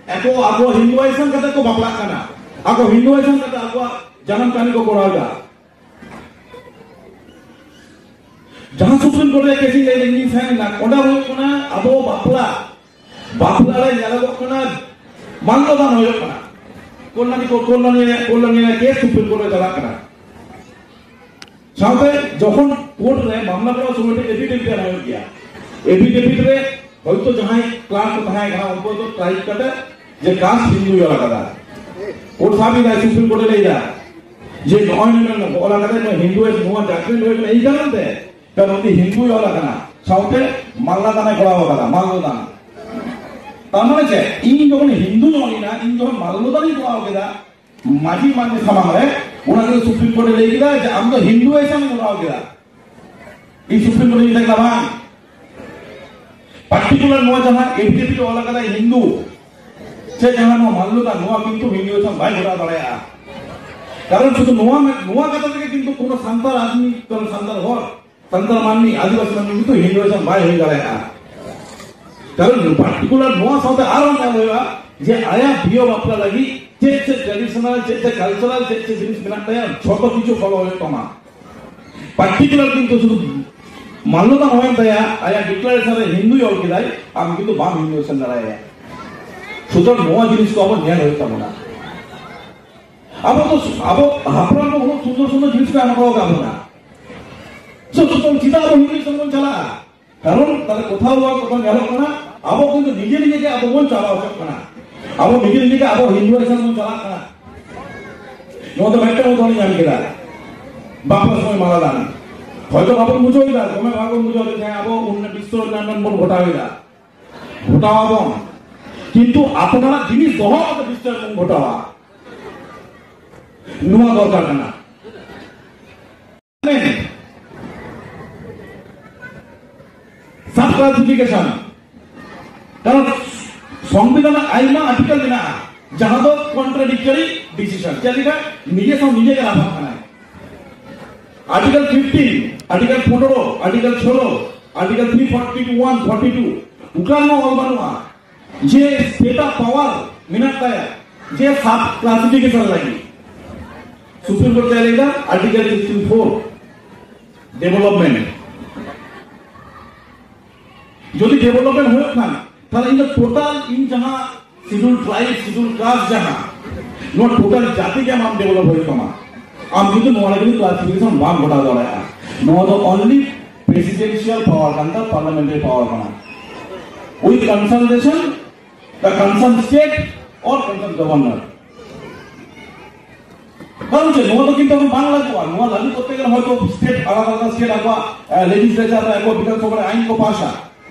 ᱟᱠᱚ, ᱟᱠᱚ ᱦᱤᱱᱫᱩᱣᱟᱭᱡᱮᱥᱚᱱ ᱠᱟᱛᱮ ᱠᱚ ᱵᱟᱯᱞᱟᱜ ᱠᱟᱱᱟ, ᱟᱠᱚ ᱦᱤᱱᱫᱩᱣᱟᱭᱡᱮᱥᱚᱱ ᱠᱟᱛᱮ ᱟᱠᱚᱣᱟᱜ ᱡᱟᱱᱟᱢ ᱠᱟᱹᱢᱤ ᱠᱚ ᱠᱚᱨᱟᱣ ᱮᱫᱟ᱾ ᱡᱟᱦᱟᱸ ᱥᱩᱯᱨᱤᱢ ᱠᱳᱨᱴ ᱨᱮ ᱠᱮᱥ ᱤᱧ ᱞᱟᱹᱭ ᱞᱮᱫ ᱤᱧ ᱥᱟᱭᱤᱱ ᱮᱫᱟ, ᱚᱸᱰᱮ ᱦᱩᱭᱩᱜ ᱠᱟᱱᱟ ᱟᱵᱚ ᱵᱟᱯᱞᱟ, ᱵᱟᱯᱞᱟ ᱨᱮ ᱧᱮᱞᱚᱜᱚᱜ ᱠᱟᱱᱟ ᱢᱟᱞᱞᱚ ᱫᱟᱱ ᱦᱩᱭᱩᱜ ᱠᱟᱱᱟ᱾ ᱠᱚᱞᱞᱟᱱᱤ ᱠᱳᱨᱴ, ᱠᱚᱞᱞᱟᱱᱤ ᱨᱮᱭᱟᱜ, ᱠᱚᱞᱞᱟᱱᱤ ᱨᱮᱭᱟᱜ ᱠᱮᱥ ᱥᱩᱯᱨᱤᱢ ᱠᱳᱨᱴ ᱨᱮ ᱪᱟᱞᱟᱜ ᱠᱟᱱᱟ᱾ ᱥᱟᱶᱛᱮ ᱡᱚᱠᱷᱚᱱ ᱠᱳᱨᱴ ᱨᱮ ᱢᱟᱢᱞᱟ ᱠᱚᱨᱟᱣ ᱥᱚᱢᱚᱭ ᱨᱮ ᱮᱯᱷᱤᱰᱮᱵᱷᱤᱴ ᱮᱢ ᱦᱩᱭᱩᱜ ᱜᱮᱭᱟ᱾ ᱮᱯᱷᱤᱰᱮᱵᱷᱤᱴ ᱨᱮ ᱦᱚᱭᱛᱳ ᱡᱟᱦᱟᱸᱭ ᱠᱞᱟᱨᱠ ᱠᱚ ᱛᱟᱦᱮᱸ ᱠᱟᱱᱟ, ᱩᱱᱠᱩ ᱫᱚ ᱴᱨᱟᱭᱤᱵ ᱠᱟᱛᱮ ᱡᱮ ᱠᱟᱥᱴ ᱦᱤᱱᱫᱩᱭ ᱚᱞ ᱟᱠᱟᱫᱟ᱾ ᱠᱳᱨᱴ ᱥᱟᱵ ᱮᱫᱟᱭ, ᱥᱩᱯᱨᱤᱢ ᱠᱳᱨᱴ ᱮ ᱞᱟᱹᱭ ᱮᱫᱟ ᱡᱮ ᱱᱚᱜᱼᱚᱭ ᱱᱩᱱᱟᱹᱜ ᱚᱞ ᱟᱠᱟᱫᱟᱭ, ᱱᱚᱣᱟ ᱦᱤᱱᱫᱩ, ᱱᱚᱣᱟ ᱡᱟᱡᱽᱢᱮᱱᱴ ᱦᱩᱭ ᱠᱟᱱᱟ ᱮᱭ ᱠᱟᱨᱚᱱ ᱛᱮ, ᱠᱟᱨᱚᱱ ᱩᱱᱤ ᱦᱤᱱᱫᱩᱭ ᱚᱞ ᱟᱠᱟᱱᱟ, ᱥᱟᱶᱛᱮ ᱢᱟᱞᱞᱟ ᱫᱟᱱᱮ ᱠᱚᱨᱟᱣ ᱟᱠᱟᱫᱟ, ᱢᱟᱞᱞᱚ ᱫᱟᱱ᱾ ᱛᱟᱨ ᱢᱟᱱᱮ ᱪᱮᱫ? ᱤᱧ ᱡᱚᱠᱷᱚᱱ ᱦᱤᱱᱫᱩᱧ ᱚᱞ ᱮᱱᱟ, ᱤᱧ ᱡᱚᱠᱷᱚᱱ ᱢᱟᱞᱞᱚ ᱫᱟᱱᱤᱧ ᱠᱚᱨᱟᱣ ᱠᱮᱫᱟ, ᱢᱟᱹᱡᱷᱤ ᱢᱟᱹᱡᱷᱤ ᱥᱟᱢᱟᱝ ᱨᱮ, ᱚᱱᱟ ᱜᱮ ᱥᱩᱯᱨᱤᱢ ᱠᱳᱨᱴ ᱮ ᱞᱟᱹᱭ ᱠᱮᱫᱟ ᱡᱮ ᱟᱢ ᱫᱚ ᱦᱤᱱᱫᱩᱣᱟᱭᱡᱮᱥᱚᱱ ᱮᱢ ᱠᱚᱨᱟᱣ ᱠᱮᱫᱟ᱾ ᱤᱧ ᱥᱩᱯᱨᱤᱢ ᱠᱳᱨᱴ ᱤᱧ ᱢᱮᱛᱟᱭ ᱠᱟᱱᱟ, ᱵᱟᱝ, ᱯᱟᱨᱴᱤᱠᱩᱞᱟᱨ ᱱᱚᱣᱟ ᱡᱟᱦᱟᱸ ᱮᱯᱷᱤᱰᱮᱵᱷᱤᱴ ᱚᱞ ᱟᱠᱟᱫᱟᱭ ᱦᱤᱱᱫᱩ, ᱥᱮ ᱡᱟᱦᱟᱸ ᱱᱚᱣᱟ ᱢᱟᱞᱞᱚ ᱫᱟᱱ, ᱱᱚᱣᱟ ᱠᱤᱱᱛᱩ ᱦᱤᱱᱫᱩᱣᱟᱭᱡᱮᱥᱚᱱ ᱵᱟᱭ ᱜᱷᱚᱴᱟᱣ ᱫᱟᱲᱮᱭᱟᱜᱼᱟ᱾ ᱠᱟᱨᱚᱱ ᱥᱩᱫᱷᱩ ᱱᱚᱣᱟ, ᱱᱚᱣᱟ ᱠᱟᱛᱷᱟ ᱛᱮᱜᱮ ᱠᱤᱱᱛᱩ ᱠᱳᱱᱳ ᱥᱟᱱᱛᱟᱲ ᱟᱫᱢᱤ, ᱠᱳᱱᱳ ᱥᱟᱱᱛᱟᱲ ᱦᱚᱲ, ᱥᱟᱱᱛᱟᱲ ᱢᱟᱹᱱᱢᱤ, ᱟᱹᱫᱤᱵᱟᱹᱥᱤ ᱢᱟᱹᱱᱢᱤ ᱠᱤᱱᱛᱩ ᱦᱤᱱᱫᱩᱣᱟᱭᱡᱮᱥᱚᱱ ᱵᱟᱭ ᱦᱩᱭ ᱫᱟᱲᱮᱭᱟᱜᱼᱟ᱾ ᱠᱟᱨᱚᱱ ᱯᱟᱨᱴᱤᱠᱩᱞᱟᱨ ᱱᱚᱣᱟ ᱥᱟᱶᱛᱮ ᱟᱨᱦᱚᱸ ᱧᱮᱞ ᱦᱩᱭᱩᱜᱼᱟ ᱡᱮ ᱟᱭᱟᱜ ᱵᱤᱦᱟᱹ ᱵᱟᱯᱞᱟ ᱞᱟᱹᱜᱤᱫ ᱪᱮᱫ ᱪᱮᱫ ᱴᱨᱟᱰᱤᱥᱚᱱᱟᱞ, ᱪᱮᱫ ᱪᱮᱫ ᱠᱟᱞᱪᱟᱨᱟᱞ, ᱪᱮᱫ ᱪᱮᱫ ᱡᱤᱱᱤᱥ ᱢᱮᱱᱟᱜ ᱛᱟᱭᱟ, ᱡᱷᱚᱛᱚ ᱠᱤᱪᱷᱩ ᱯᱷᱚᱞᱳ ᱦᱩᱭᱩᱜ ᱛᱟᱢᱟ᱾ ᱯᱟᱨᱴᱤᱠᱩᱞᱟᱨ ᱠᱤᱱᱛᱩ ᱥᱩᱫᱷᱩ ᱢᱟᱞᱞᱚ ᱫᱟᱱ ᱦᱩᱭᱮᱱ ᱛᱟᱭᱟ, ᱟᱭᱟᱜ ᱰᱤᱠᱞᱟᱨᱮᱥᱚᱱ ᱨᱮ ᱦᱤᱱᱫᱩᱭ ᱚᱞ ᱠᱮᱫᱟᱭ, ᱟᱢ ᱠᱤᱱᱛᱩ ᱵᱟᱢ ᱦᱤᱱᱫᱩᱣᱟᱭᱡᱮᱥᱚᱱ ᱫᱟᱲᱮᱭᱟᱭᱟ᱾ ᱥᱩᱛᱚᱨᱟᱝ ᱱᱚᱣᱟ ᱡᱤᱱᱤᱥ ᱠᱚ ᱟᱵᱚ ᱧᱮᱞ ᱦᱩᱭᱩᱜ ᱛᱟᱵᱚᱱᱟ᱾ ᱟᱵᱚ ᱫᱚ, ᱟᱵᱚ ᱦᱟᱯᱲᱟᱢ ᱠᱚ ᱩᱱᱟᱹᱜ ᱥᱩᱱᱫᱚᱨ ᱥᱩᱱᱫᱚᱨ ᱡᱤᱱᱤᱥ ᱠᱚ ᱮᱢ ᱦᱚᱴᱚ ᱟᱠᱟᱫ ᱵᱚᱱᱟ᱾ So, ᱥᱩᱛᱚᱝ ᱪᱮᱫᱟᱜ ᱟᱵᱚ ᱦᱤᱱᱫᱩᱭᱤᱡᱚᱢ ᱵᱚᱱ ᱪᱟᱞᱟᱜᱼᱟ? ᱠᱟᱨᱚᱱ ᱛᱟᱦᱞᱮ ᱠᱚᱛᱷᱟᱣ ᱱᱚᱣᱟ ᱠᱚ ᱧᱮᱞᱚᱜ ᱠᱟᱱᱟ, ᱟᱵᱚ ᱠᱤᱱᱛᱩ ᱱᱤᱡᱮ ᱱᱤᱡᱮ ᱜᱮ ᱟᱵᱚ ᱵᱚᱱ ᱪᱟᱵᱟ ᱦᱚᱪᱚᱜ ᱠᱟᱱᱟ᱾ ᱟᱵᱚ ᱱᱤᱡᱮ ᱱᱤᱡᱮ ᱜᱮ ᱟᱵᱚ ᱦᱤᱱᱫᱩᱭᱤᱡᱚᱢ ᱵᱚᱱ ᱪᱟᱞᱟᱜ ᱠᱟᱱᱟ᱾ ᱱᱚᱣᱟ ᱫᱚ ᱢᱤᱫᱴᱟᱝ ᱩᱫᱟᱦᱚᱨᱚᱱ ᱧᱟᱢ ᱠᱮᱫᱟ, ᱵᱟᱯᱞᱟ ᱥᱚᱢᱚᱭ ᱢᱟᱞᱟ ᱫᱟᱱ᱾ ᱦᱚᱭᱛᱚ ᱵᱟᱵᱚᱱ ᱵᱩᱡᱷᱟᱹᱣ ᱮᱫᱟ, ᱫᱚᱢᱮ ᱵᱟᱵᱚᱱ ᱵᱩᱡᱷᱟᱹᱣ ᱮᱫᱟ, ᱦᱮᱸ, ᱟᱵᱚ ᱩᱱ ᱵᱤᱥᱥᱚ ᱨᱮᱱᱟᱜ ᱵᱚᱱ ᱜᱷᱚᱴᱟᱣ ᱮᱫᱟ, ᱜᱷᱚᱴᱟᱣ ᱟᱵᱚᱱ, ᱠᱤᱱᱛᱩ ᱟᱯᱱᱟᱨᱟᱜ ᱡᱤᱱᱤᱥ ᱫᱚᱦᱚ ᱠᱟᱛᱮ ᱵᱤᱥᱛᱟᱨ ᱵᱚᱱ ᱜᱷᱚᱴᱟᱣᱟ᱾ ᱱᱚᱣᱟ ᱫᱚᱨᱠᱟᱨ ᱠᱟᱱᱟ᱾ ᱥᱟᱵ ᱠᱞᱟᱥᱤᱯᱷᱤᱠᱮᱥᱚᱱ, ᱠᱟᱨᱚᱱ ᱥᱚᱝᱵᱤᱫᱷᱟᱱ ᱨᱮ ᱟᱭᱢᱟ ᱟᱨᱴᱤᱠᱮᱞ ᱢᱮᱱᱟᱜᱼᱟ ᱡᱟᱦᱟᱸ ᱫᱚ ᱠᱚᱱᱴᱨᱟᱰᱤᱠᱴᱚᱨᱤ ᱰᱤᱥᱤᱡᱚᱱ, ᱪᱮᱫ ᱞᱮᱠᱟ ᱱᱤᱡᱮ ᱥᱟᱶ ᱱᱤᱡᱮ ᱜᱮ ᱞᱟᱯᱷᱟᱜ ᱠᱟᱱᱟᱭ᱾ ᱟᱨᱴᱤᱠᱮᱞ ᱯᱷᱤᱯᱴᱤᱱ, ᱟᱨᱴᱤᱠᱮᱞ ᱯᱚᱱᱨᱚ, ᱟᱨᱴᱤᱠᱮᱞ ᱥᱳᱞᱳ, article three forty two one forty two, ᱚᱠᱟ ᱨᱮᱦᱚᱸ ᱚᱞ ᱵᱟᱹᱱᱩᱜᱼᱟ ᱡᱮ ᱥᱴᱮᱴ ᱟᱜ ᱯᱟᱣᱟᱨ ᱢᱮᱱᱟᱜ ᱛᱟᱭᱟ ᱡᱮ ᱥᱟᱵ ᱠᱞᱟᱥᱤᱯᱷᱤᱠᱮᱥᱚᱱ ᱞᱟᱹᱜᱤᱫ᱾ ᱥᱩᱯᱨᱤᱢ ᱠᱳᱨᱴ ᱪᱮᱫ ᱞᱟᱹᱭ ᱫᱟ? Article sixty four, development. ᱡᱩᱫᱤ ᱰᱮᱵᱷᱞᱚᱯᱢᱮᱱᱴ ᱦᱩᱭᱩᱜ ᱠᱷᱟᱱ, ᱛᱟᱦᱞᱮ ᱤᱧ ᱫᱚ ᱴᱳᱴᱟᱞ ᱤᱧ ᱡᱟᱦᱟᱸ ᱥᱤᱰᱩᱞ ᱴᱨᱟᱭᱤᱵ, ᱥᱤᱰᱩᱞ ᱠᱟᱥᱴ ᱡᱟᱦᱟᱸ, ᱱᱚᱣᱟ ᱴᱳᱴᱟᱞ ᱡᱟᱹᱛᱤ ᱜᱮ ᱟᱢ ᱰᱮᱵᱷᱞᱚᱯ ᱦᱩᱭᱩᱜ ᱛᱟᱢᱟ᱾ ᱟᱢ ᱠᱤᱱᱛᱩ ᱱᱚᱣᱟ ᱞᱟᱹᱜᱤᱫ ᱠᱞᱟᱥᱤᱯᱷᱤᱠᱮᱥᱚᱱ ᱵᱟᱢ ᱜᱷᱚᱴᱟᱣ ᱫᱟᱲᱮᱭᱟᱜᱼᱟ᱾ ᱱᱚᱣᱟ ᱫᱚ ᱚᱱᱞᱤ ᱯᱨᱮᱥᱤᱰᱮᱱᱥᱤᱭᱟᱞ ᱯᱟᱣᱟᱨ ᱠᱟᱱ ᱛᱟᱢᱟ, ᱯᱟᱨᱞᱟᱢᱮᱱᱴᱟᱨᱤ ᱯᱟᱣᱟᱨ ᱠᱟᱱᱟ᱾ With consultation the concerned state or concerned governor. ᱠᱟᱨᱚᱱ ᱪᱮᱫ? ᱱᱚᱣᱟ ᱫᱚ ᱠᱤᱱᱛᱩ ᱟᱵᱚ ᱵᱟᱝ ᱞᱟᱹᱜᱩᱜᱼᱟ᱾ ᱱᱚᱣᱟ ᱞᱟᱹᱜᱩ ᱠᱚᱨᱛᱮ ᱜᱮᱞᱮ ᱦᱚᱭᱛᱚ ᱥᱴᱮᱴ, ᱟᱞᱟᱫᱟ ᱟᱞᱟᱫᱟ ᱥᱴᱮᱴ ᱟᱠᱚᱣᱟᱜ, ᱮ, ᱞᱮᱡᱤᱥᱞᱮᱪᱟᱨ ᱨᱮ, ᱟᱠᱚᱣᱟᱜ ᱵᱤᱫᱷᱟᱱ ᱥᱚᱵᱷᱟ ᱨᱮ ᱟᱭᱤᱱ ᱠᱚ ᱯᱟᱥᱟ᱾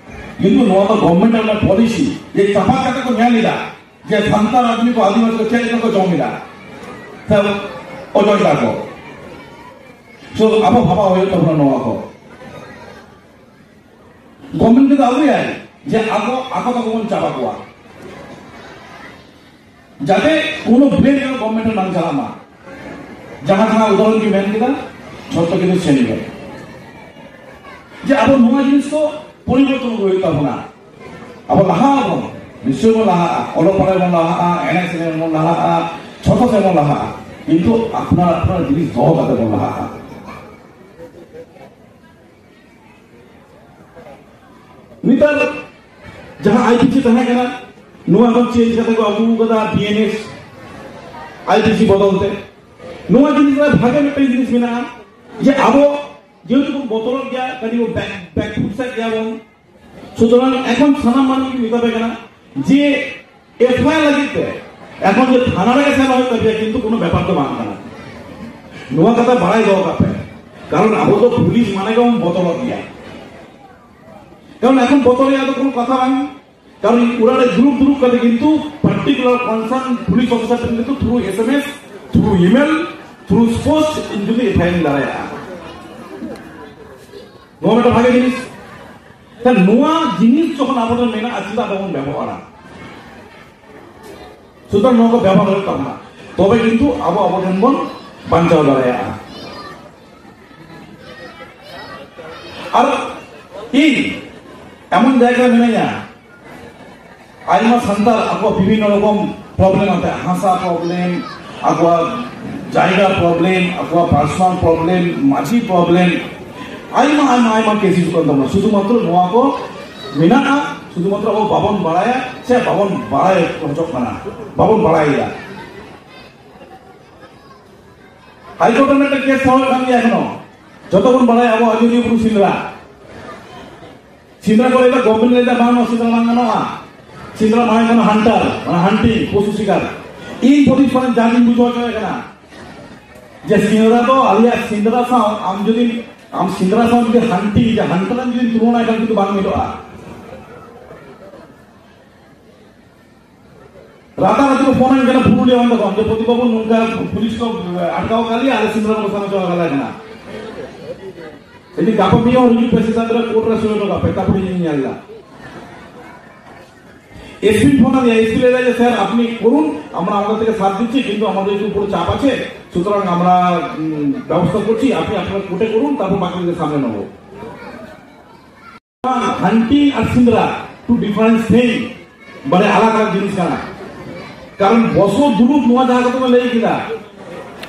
ᱠᱤᱱᱛᱩ ᱱᱚᱣᱟ ᱫᱚ ᱜᱚᱵᱷᱚᱨᱱᱢᱮᱱᱴ ᱨᱮᱱᱟᱜ ᱯᱚᱞᱤᱥᱤ, ᱡᱮ ᱪᱟᱯᱟ ᱠᱟᱛᱮ ᱠᱚ ᱧᱮᱞ ᱮᱫᱟ ᱡᱮ ᱥᱟᱱᱛᱟᱲ ᱟᱹᱫᱤᱢᱤ ᱠᱚ, ᱟᱹᱫᱤᱵᱟᱹᱥᱤ ᱠᱚ ᱪᱮᱫ ᱞᱮᱠᱟ ᱠᱚ ᱡᱚᱢ ᱮᱫᱟ, ᱥᱮ ᱚᱡᱚᱭ ᱮᱫᱟ ᱠᱚ᱾ So, ᱟᱵᱚ ᱵᱷᱟᱵᱟᱣ ᱦᱩᱭᱩᱜ ᱛᱟᱵᱚᱱᱟ ᱱᱚᱣᱟ ᱠᱚ᱾ ᱜᱚᱵᱷᱚᱨᱱᱢᱮᱱᱴ ᱫᱚ ᱟᱹᱣᱨᱤᱭᱟᱭ ᱡᱮ ᱟᱵᱚ, ᱟᱠᱚ ᱛᱟᱠᱚ ᱵᱚᱱ ᱪᱟᱵᱟ ᱠᱚᱣᱟ᱾ ᱡᱟᱛᱮ ᱠᱳᱱᱳ ᱵᱞᱮᱢ ᱡᱮᱱᱚ ᱜᱚᱵᱷᱚᱨᱱᱢᱮᱱᱴ ᱨᱮ ᱵᱟᱝ ᱪᱟᱞᱟᱜ ᱢᱟ᱾ ᱡᱟᱦᱟᱸ ᱡᱟᱦᱟᱸ ᱩᱫᱟᱦᱚᱨᱚᱱ ᱜᱮ ᱢᱮᱱ ᱠᱮᱫᱟ, ᱡᱷᱚᱛᱚ ᱠᱤᱪᱷᱩ ᱥᱮᱢ ᱜᱮ᱾ ᱡᱮ ᱟᱵᱚ ᱱᱚᱣᱟ ᱡᱤᱱᱤᱥ ᱠᱚ ᱯᱚᱨᱤᱵᱚᱨᱛᱚᱱ ᱟᱹᱜᱩ ᱦᱩᱭᱩᱜ ᱛᱟᱵᱚᱱᱟ᱾ ᱟᱵᱚ ᱞᱟᱦᱟᱜ ᱟᱵᱚᱱ, ᱱᱤᱥᱪᱚᱭ ᱵᱚᱱ ᱞᱟᱦᱟᱜᱼᱟ, ᱚᱞᱚᱜ ᱯᱟᱲᱦᱟᱜ ᱵᱚᱱ ᱞᱟᱦᱟᱜᱼᱟ, ᱮᱱᱮᱡ ᱥᱮᱨᱮᱧ ᱵᱚᱱ ᱞᱟᱦᱟᱜᱼᱟ, ᱡᱷᱚᱛᱚ ᱥᱮᱫ ᱵᱚᱱ ᱞᱟᱦᱟᱜᱼᱟ, ᱠᱤᱱᱛᱩ ᱟᱯᱱᱟᱨ ᱟᱯᱱᱟᱨ ᱡᱤᱱᱤᱥ ᱫᱚᱦᱚ ᱠᱟᱛᱮ ᱵᱚᱱ ᱞᱟᱦᱟᱜᱼᱟ᱾ ᱱᱮᱛᱟᱨ ᱡᱟᱦᱟᱸ ᱟᱭ ᱯᱤ ᱥᱤ ᱛᱟᱦᱮᱸ ᱠᱟᱱᱟ, ᱱᱚᱣᱟ ᱦᱚᱸ ᱪᱮᱧᱡᱽ ᱠᱟᱛᱮ ᱠᱚ ᱟᱹᱜᱩ ᱠᱟᱫᱟ ᱵᱤ ᱮᱱ ᱮᱥ᱾ ᱟᱭ ᱰᱤ ᱥᱤ ᱵᱚᱫᱚᱞ ᱛᱮ᱾ ᱱᱚᱣᱟ ᱡᱤᱱᱤᱥ ᱨᱮ ᱵᱷᱟᱜᱮ ᱢᱤᱫᱴᱮᱱ ᱡᱤᱱᱤᱥ ᱢᱮᱱᱟᱜᱼᱟ, ᱡᱮ ᱟᱵᱚ ᱡᱮᱦᱮᱛᱩ ᱵᱚᱱ ᱵᱚᱛᱚᱨᱚᱜ ᱜᱮᱭᱟ, ᱠᱟᱹᱴᱤᱡ ᱵᱚᱱ ᱵᱮᱠ ᱵᱮᱠ ᱯᱷᱩᱴ ᱥᱮᱫ ᱜᱮᱭᱟ ᱵᱚᱱ, ᱥᱩᱛᱚᱨᱟᱝ ᱮᱠᱷᱚᱱ ᱥᱟᱱᱟᱢ ᱢᱟᱹᱱᱢᱤ ᱠᱚ ᱢᱮᱛᱟ ᱯᱮ ᱠᱟᱱᱟ ᱡᱮ ᱮᱯᱷ ᱟᱭ ᱟᱨ ᱞᱟᱹᱜᱤᱫ ᱛᱮ ᱮᱠᱷᱚᱱ ᱡᱮ ᱛᱷᱟᱱᱟ ᱨᱮᱜᱮ ᱥᱮᱱ ᱦᱩᱭᱩᱜ ᱛᱟᱯᱮᱭᱟ, ᱠᱤᱱᱛᱩ ᱠᱳᱱᱳ ᱵᱮᱯᱟᱨ ᱫᱚ ᱵᱟᱝ ᱠᱟᱱᱟ᱾ ᱱᱚᱣᱟ ᱠᱟᱛᱷᱟ ᱵᱟᱲᱟᱭ ᱫᱚᱦᱚ ᱠᱟᱜ ᱯᱮ, ᱠᱟᱨᱚᱱ ᱟᱵᱚ ᱫᱚ ᱯᱩᱞᱤᱥ ᱢᱟᱱᱮ ᱜᱮ ᱵᱚᱱ ᱵᱚᱛᱚᱨᱚᱜ ᱜᱮᱭᱟ᱾ ᱠᱟᱨᱚᱱ ᱮᱠᱷᱚᱱ ᱵᱚᱛᱚᱨ ᱨᱮᱭᱟᱜ ᱫᱚ ᱠᱳᱱᱳ ᱠᱟᱛᱷᱟ ᱵᱟᱝ, ᱠᱟᱨᱚᱱ ᱚᱲᱟᱜ ᱨᱮ ᱫᱩᱲᱩᱵ ᱫᱩᱲᱩᱵ ᱠᱟᱛᱮ ᱠᱤᱱᱛᱩ ᱯᱟᱨᱴᱤᱠᱩᱞᱟᱨ ᱠᱚᱱᱥᱟᱨᱱ ᱯᱩᱞᱤᱥ ᱚᱯᱷᱤᱥᱟᱨ ᱴᱷᱮᱱ ᱠᱤᱱᱛᱩ through S M S, through email, through post ᱤᱧ ᱡᱩᱫᱤ ᱮᱯᱷ ᱟᱭ ᱟᱨ ᱤᱧ ᱫᱟᱲᱮᱭᱟᱜᱼᱟ᱾ ᱱᱚᱣᱟ ᱢᱤᱫᱴᱟᱝ ᱵᱷᱟᱜᱮ ᱡᱤᱱᱤᱥ᱾ ᱛᱟᱦᱞᱮ ᱱᱚᱣᱟ ᱡᱤᱱᱤᱥ ᱡᱚᱠᱷᱚᱱ ᱟᱵᱚ ᱴᱷᱮᱱ ᱢᱮᱱᱟᱜᱼᱟ, ᱪᱮᱫᱟᱜ ᱵᱟᱵᱚᱱ ᱵᱮᱵᱚᱦᱟᱨᱟ? ᱥᱩᱛᱚᱨᱟᱝ ᱱᱚᱣᱟ ᱠᱚ ᱵᱮᱵᱚᱦᱟᱨ ᱦᱩᱭᱩᱜ ᱛᱟᱵᱚᱱᱟ, ᱛᱚᱵᱮ ᱠᱤᱱᱛᱩ ᱟᱵᱚ ᱟᱵᱚ ᱴᱷᱮᱱ ᱵᱚᱱ ᱵᱟᱧᱪᱟᱣ ᱫᱟᱲᱮᱭᱟᱜᱼᱟ᱾ ᱟᱨ ᱤᱧ ᱮᱢᱚᱱ ᱡᱟᱭᱜᱟ ᱨᱮ ᱢᱤᱱᱟᱹᱧᱟ, ᱟᱭᱢᱟ ᱥᱟᱱᱛᱟᱲ ᱟᱠᱚᱣᱟᱜ ᱵᱤᱵᱷᱤᱱᱱᱚ ᱨᱚᱠᱚᱢ ᱯᱨᱚᱵᱞᱮᱢ ᱟᱛᱮ, ᱦᱟᱥᱟ ᱯᱨᱚᱵᱞᱮᱢ, ᱟᱠᱚᱣᱟᱜ ᱡᱟᱭᱜᱟ ᱯᱨᱚᱵᱞᱮᱢ, ᱟᱠᱚᱣᱟᱜ ᱯᱟᱨᱥᱚᱱᱟᱞ ᱯᱨᱚᱵᱞᱮᱢ, ᱢᱟᱹᱡᱷᱤ ᱯᱨᱚᱵᱞᱮᱢ, ᱟᱭᱢᱟ ᱟᱭᱢᱟ ᱟᱭᱢᱟ ᱠᱮᱥ ᱦᱤᱡᱩᱜ ᱠᱟᱱ ᱛᱟᱵᱚᱱᱟ᱾ ᱥᱩᱫᱷᱩ ᱢᱟᱛᱨᱚ ᱱᱚᱣᱟ ᱠᱚ ᱢᱮᱱᱟᱜᱼᱟ, ᱥᱩᱫᱷᱩ ᱢᱟᱛᱨᱚ ᱟᱵᱚ ᱵᱟᱵᱚᱱ ᱵᱟᱲᱟᱭᱟ ᱥᱮ ᱵᱟᱵᱚᱱ ᱵᱟᱲᱟᱭ ᱦᱚᱪᱚᱜ ᱠᱟᱱᱟ, ᱵᱟᱵᱚᱱ ᱵᱟᱲᱟᱭᱮᱫᱟ᱾ ᱦᱟᱭᱠᱳᱨᱴ ᱨᱮ ᱢᱤᱫᱴᱮᱱ ᱠᱮᱥ ᱪᱟᱞᱟᱜ ᱠᱟᱱ ᱜᱮᱭᱟ ᱮᱠᱷᱚᱱᱚ, ᱡᱚᱛᱚ ᱵᱚᱱ ᱵᱟᱲᱟᱭᱟ ᱟᱵᱚ ᱟᱡᱚᱫᱤᱭᱟᱹ ᱵᱩᱨᱩ ᱥᱮᱸᱫᱽᱨᱟ᱾ ᱥᱮᱸᱫᱽᱨᱟ ᱠᱚ ᱞᱟᱹᱭᱫᱟ, ᱜᱚᱵᱷᱚᱨᱱᱢᱮᱱᱴ ᱞᱟᱹᱭᱫᱟ ᱵᱟᱝ, ᱱᱚᱣᱟ ᱥᱮᱸᱫᱽᱨᱟ ᱵᱟᱝ ᱜᱟᱱᱚᱜᱼᱟ᱾ ᱥᱮᱸᱫᱽᱨᱟ ᱢᱟᱱᱮ ᱠᱟᱱᱟ ᱦᱟᱱᱴᱟᱨ, ᱢᱟᱱᱮ ᱦᱟᱱᱴᱤᱝ, ᱯᱚᱥᱩ ᱥᱤᱠᱟᱨ᱾ ᱤᱧ ᱯᱨᱚᱫᱤᱯ ᱥᱚᱨᱮᱱ ᱡᱟᱜᱤᱧ ᱵᱩᱡᱷᱟᱹᱣ ᱦᱚᱪᱚᱭᱮ ᱠᱟᱱᱟ ᱡᱮ ᱥᱮᱸᱫᱽᱨᱟ ᱫᱚ ᱟᱞᱮᱭᱟᱜ ᱥᱮᱸᱫᱽᱨᱟ ᱥᱟᱶ ᱟᱢ ᱡᱩᱫᱤ, ᱟᱢ ᱥᱮᱸᱫᱽᱨᱟ ᱥᱟᱶ ᱡᱩᱫᱤ ᱦᱟᱱᱴᱤᱝ, ᱡᱮ ᱦᱟᱱᱴᱟᱨ ᱮᱢ ᱡᱩᱫᱤ ᱛᱩᱞᱚᱱᱟᱭ ᱠᱷᱟᱱ ᱠᱤᱱᱛᱩ ᱵᱟᱝ ᱢᱤᱫᱚᱜᱼᱟ᱾ ᱨᱟᱛᱟ ᱨᱟᱛᱤ ᱠᱚ ᱯᱷᱳᱱ ᱟᱹᱧ ᱠᱟᱱᱟ ᱯᱩᱨᱩᱞᱤᱭᱟᱹ ᱚᱸᱰᱮ ᱠᱷᱚᱱ, ᱡᱮ ᱯᱨᱚᱫᱤᱯ ᱵᱟᱹᱵᱩ ᱱᱚᱝᱠᱟ ᱯᱩᱞᱤᱥ ᱠᱚ ᱟᱴᱠᱟᱣ ᱟᱠᱟᱫ ᱞᱮᱭᱟ, ᱟᱞᱮ ᱥᱮᱸᱫᱽᱨᱟ ᱠᱚ ᱥᱟᱱᱟ ᱦᱚᱪᱚ ᱟᱠᱟᱫ ᱞᱮ ᱠᱟᱱᱟ᱾ ᱡᱩᱫᱤ ᱜᱟᱯᱟ ᱢᱮᱭᱟᱝ ᱦᱤᱡᱩᱜ ᱯᱮ, ᱥᱮᱛᱟᱜ ᱵᱮᱲᱟ ᱠᱳᱨᱴ ᱨᱮ ᱥᱳᱭ ᱦᱚᱴᱚ ᱠᱟᱜ ᱯᱮ, ᱛᱟᱨᱯᱚᱨᱮ ᱤᱧ ᱧᱮᱞ ᱮᱫᱟ᱾ এসপি ফোন দিয়ে এসপি লেগে যে স্যার আপনি করুন, আমরা আমাদের থেকে সাথ দিচ্ছি, কিন্তু আমাদের একটু উপরে চাপ আছে, সুতরাং আমরা উম, ব্যবস্থা করছি, আপনি আপনার কোর্টে করুন, তারপর বাকিদের সামনে নেবো। হান্টিং আর সিন্দ্রা টু ডিফারেন্ট থিং, ᱵᱟᱨᱭᱟ ᱟᱞᱟᱜᱽ ᱟᱞᱟᱜᱽ ᱡᱤᱱᱤᱥ ᱠᱟᱱᱟ᱾ ᱠᱟᱨᱚᱱ ᱵᱚᱥᱚ ᱫᱩᱲᱩᱵ ᱱᱚᱣᱟ ᱡᱟᱦᱟᱸ ᱠᱟᱛᱷᱟ ᱵᱚᱱ ᱞᱟᱹᱭ ᱠᱮᱫᱟ,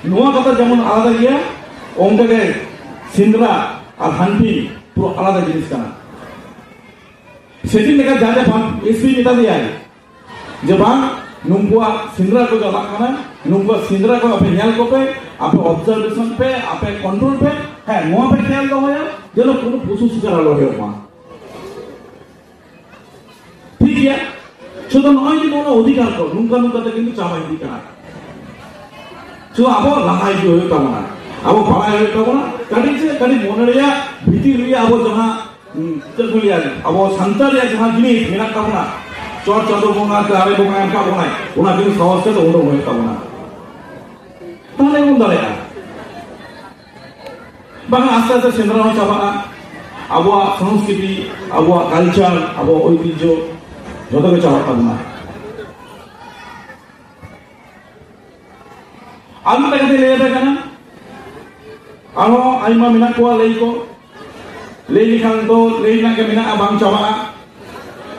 ᱱᱚᱣᱟ ᱠᱟᱛᱷᱟ ᱡᱮᱢᱚᱱ ᱟᱞᱟᱫᱟ ᱜᱮᱭᱟ, ᱚᱱᱠᱟᱜᱮ ᱥᱤᱱᱫᱽᱨᱟ ᱟᱨ ᱦᱟᱱᱴᱤᱝ ᱯᱩᱨᱟᱹ ᱟᱞᱟᱫᱟ ᱡᱤᱱᱤᱥ ᱠᱟᱱᱟ᱾ ᱥᱮᱫᱤᱱ ᱞᱮᱠᱟ ᱡᱟᱦᱟᱸ ᱮᱥᱯᱤ ᱢᱮᱛᱟ ᱫᱮᱭᱟᱭ ᱡᱮ ᱵᱟᱝ, ᱱᱩᱠᱩᱣᱟᱜ ᱥᱮᱸᱫᱽᱨᱟ ᱠᱚ ᱪᱟᱞᱟᱜ ᱠᱟᱱᱟ, ᱱᱩᱠᱩᱣᱟᱜ ᱥᱮᱸᱫᱽᱨᱟ ᱠᱚ ᱟᱯᱮ ᱧᱮᱞ ᱠᱚᱯᱮ, ᱟᱯᱮ observation ᱯᱮ, ᱟᱯᱮ control ᱯᱮ᱾ ᱦᱮᱸ, ᱱᱚᱣᱟ ᱯᱮ ᱠᱷᱮᱭᱟᱞ ᱫᱚᱦᱚᱭᱟ ᱡᱮᱱᱚ ᱠᱳᱱᱳ ᱯᱚᱥᱩ ᱥᱤᱠᱟᱨ ᱟᱞᱚ ᱦᱩᱭᱩᱜ ᱢᱟ᱾ ᱴᱷᱤᱠ ᱜᱮᱭᱟ? ᱥᱩᱫᱷᱩ ᱱᱚᱜᱼᱚᱭ ᱡᱮ ᱱᱚᱣᱟ ᱚᱫᱷᱤᱠᱟᱨ ᱠᱚ ᱱᱚᱝᱠᱟ ᱱᱚᱝᱠᱟ ᱛᱮ ᱠᱤᱱᱛᱩ ᱪᱟᱵᱟ ᱤᱫᱤᱜ ᱠᱟᱱᱟ᱾ ᱥᱩᱫᱷᱩ ᱟᱵᱚ ᱞᱟᱦᱟ ᱤᱫᱤ ᱦᱩᱭᱩᱜ ᱛᱟᱵᱚᱱᱟ, ᱟᱵᱚ ᱵᱟᱲᱟᱭ ᱦᱩᱭᱩᱜ ᱛᱟᱵᱚᱱᱟ᱾ ᱠᱟᱹᱴᱤᱡ ᱥᱮ ᱠᱟᱹᱴᱤᱡ ᱢᱚᱱᱮ ᱨᱮᱭᱟᱜ ᱵᱷᱤᱛᱤᱨ ᱨᱮᱭᱟᱜ ᱟᱵᱚ ᱡᱟᱦᱟᱸ, ᱦᱩᱸ, ᱪᱮᱫ ᱠᱚ ᱞᱟᱹᱭᱟ, ᱟᱵᱚ ᱥᱟᱱᱛᱟᱲ ᱨᱮᱭᱟᱜ ᱡᱟᱦᱟᱸ ᱡᱤᱱᱤᱥ ᱢᱮᱱᱟᱜ ᱛᱟᱵᱚᱱᱟ, ᱪᱚᱴ ᱪᱟᱸᱫᱳ ᱵᱚᱸᱜᱟ ᱫᱟᱨᱮ ᱵᱚᱸᱜᱟ ᱮᱢ ᱠᱟᱜ ᱵᱚᱱᱟᱭ, ᱚᱱᱟ ᱠᱤᱱᱛᱩ ᱥᱟᱦᱚᱥ ᱠᱟᱛᱮ ᱩᱰᱩᱠ ᱦᱩᱭᱩᱜ ᱛᱟᱵᱚᱱᱟ᱾ ᱛᱟᱦᱞᱮ ᱵᱚᱱ ᱫᱟᱲᱮᱭᱟᱜᱼᱟ᱾ ᱵᱟᱝ, ᱟᱥᱛᱮ ᱟᱥᱛᱮ ᱥᱮᱸᱫᱽᱨᱟ ᱦᱚᱸ ᱪᱟᱵᱟᱜᱼᱟ, ᱟᱵᱚᱣᱟᱜ ᱥᱚᱝᱥᱠᱨᱤᱛᱤ, ᱟᱵᱚᱣᱟᱜ culture, ᱟᱵᱚᱣᱟᱜ ᱳᱭᱛᱤᱡᱽᱡᱷᱚ ᱡᱷᱚᱛᱚ ᱜᱮ ᱪᱟᱵᱟᱜ ᱛᱟᱵᱚᱱᱟ᱾ ᱟᱨ ᱢᱤᱫᱴᱟᱝ ᱠᱟᱛᱷᱟᱧ ᱞᱟᱹᱭ ᱟᱯᱮ ᱠᱟᱱᱟ, ᱟᱨᱦᱚᱸ ᱟᱭᱢᱟ ᱢᱮᱱᱟᱜ ᱠᱚᱣᱟ ᱞᱟᱹᱭ ᱠᱚ, ᱞᱟᱹᱭ ᱞᱮᱠᱷᱟᱱ ᱫᱚ ᱞᱟᱹᱭ ᱨᱮᱱᱟᱜ ᱜᱮ ᱢᱮᱱᱟᱜᱼᱟ, ᱵᱟᱝ ᱪᱟᱵᱟᱜᱼᱟ᱾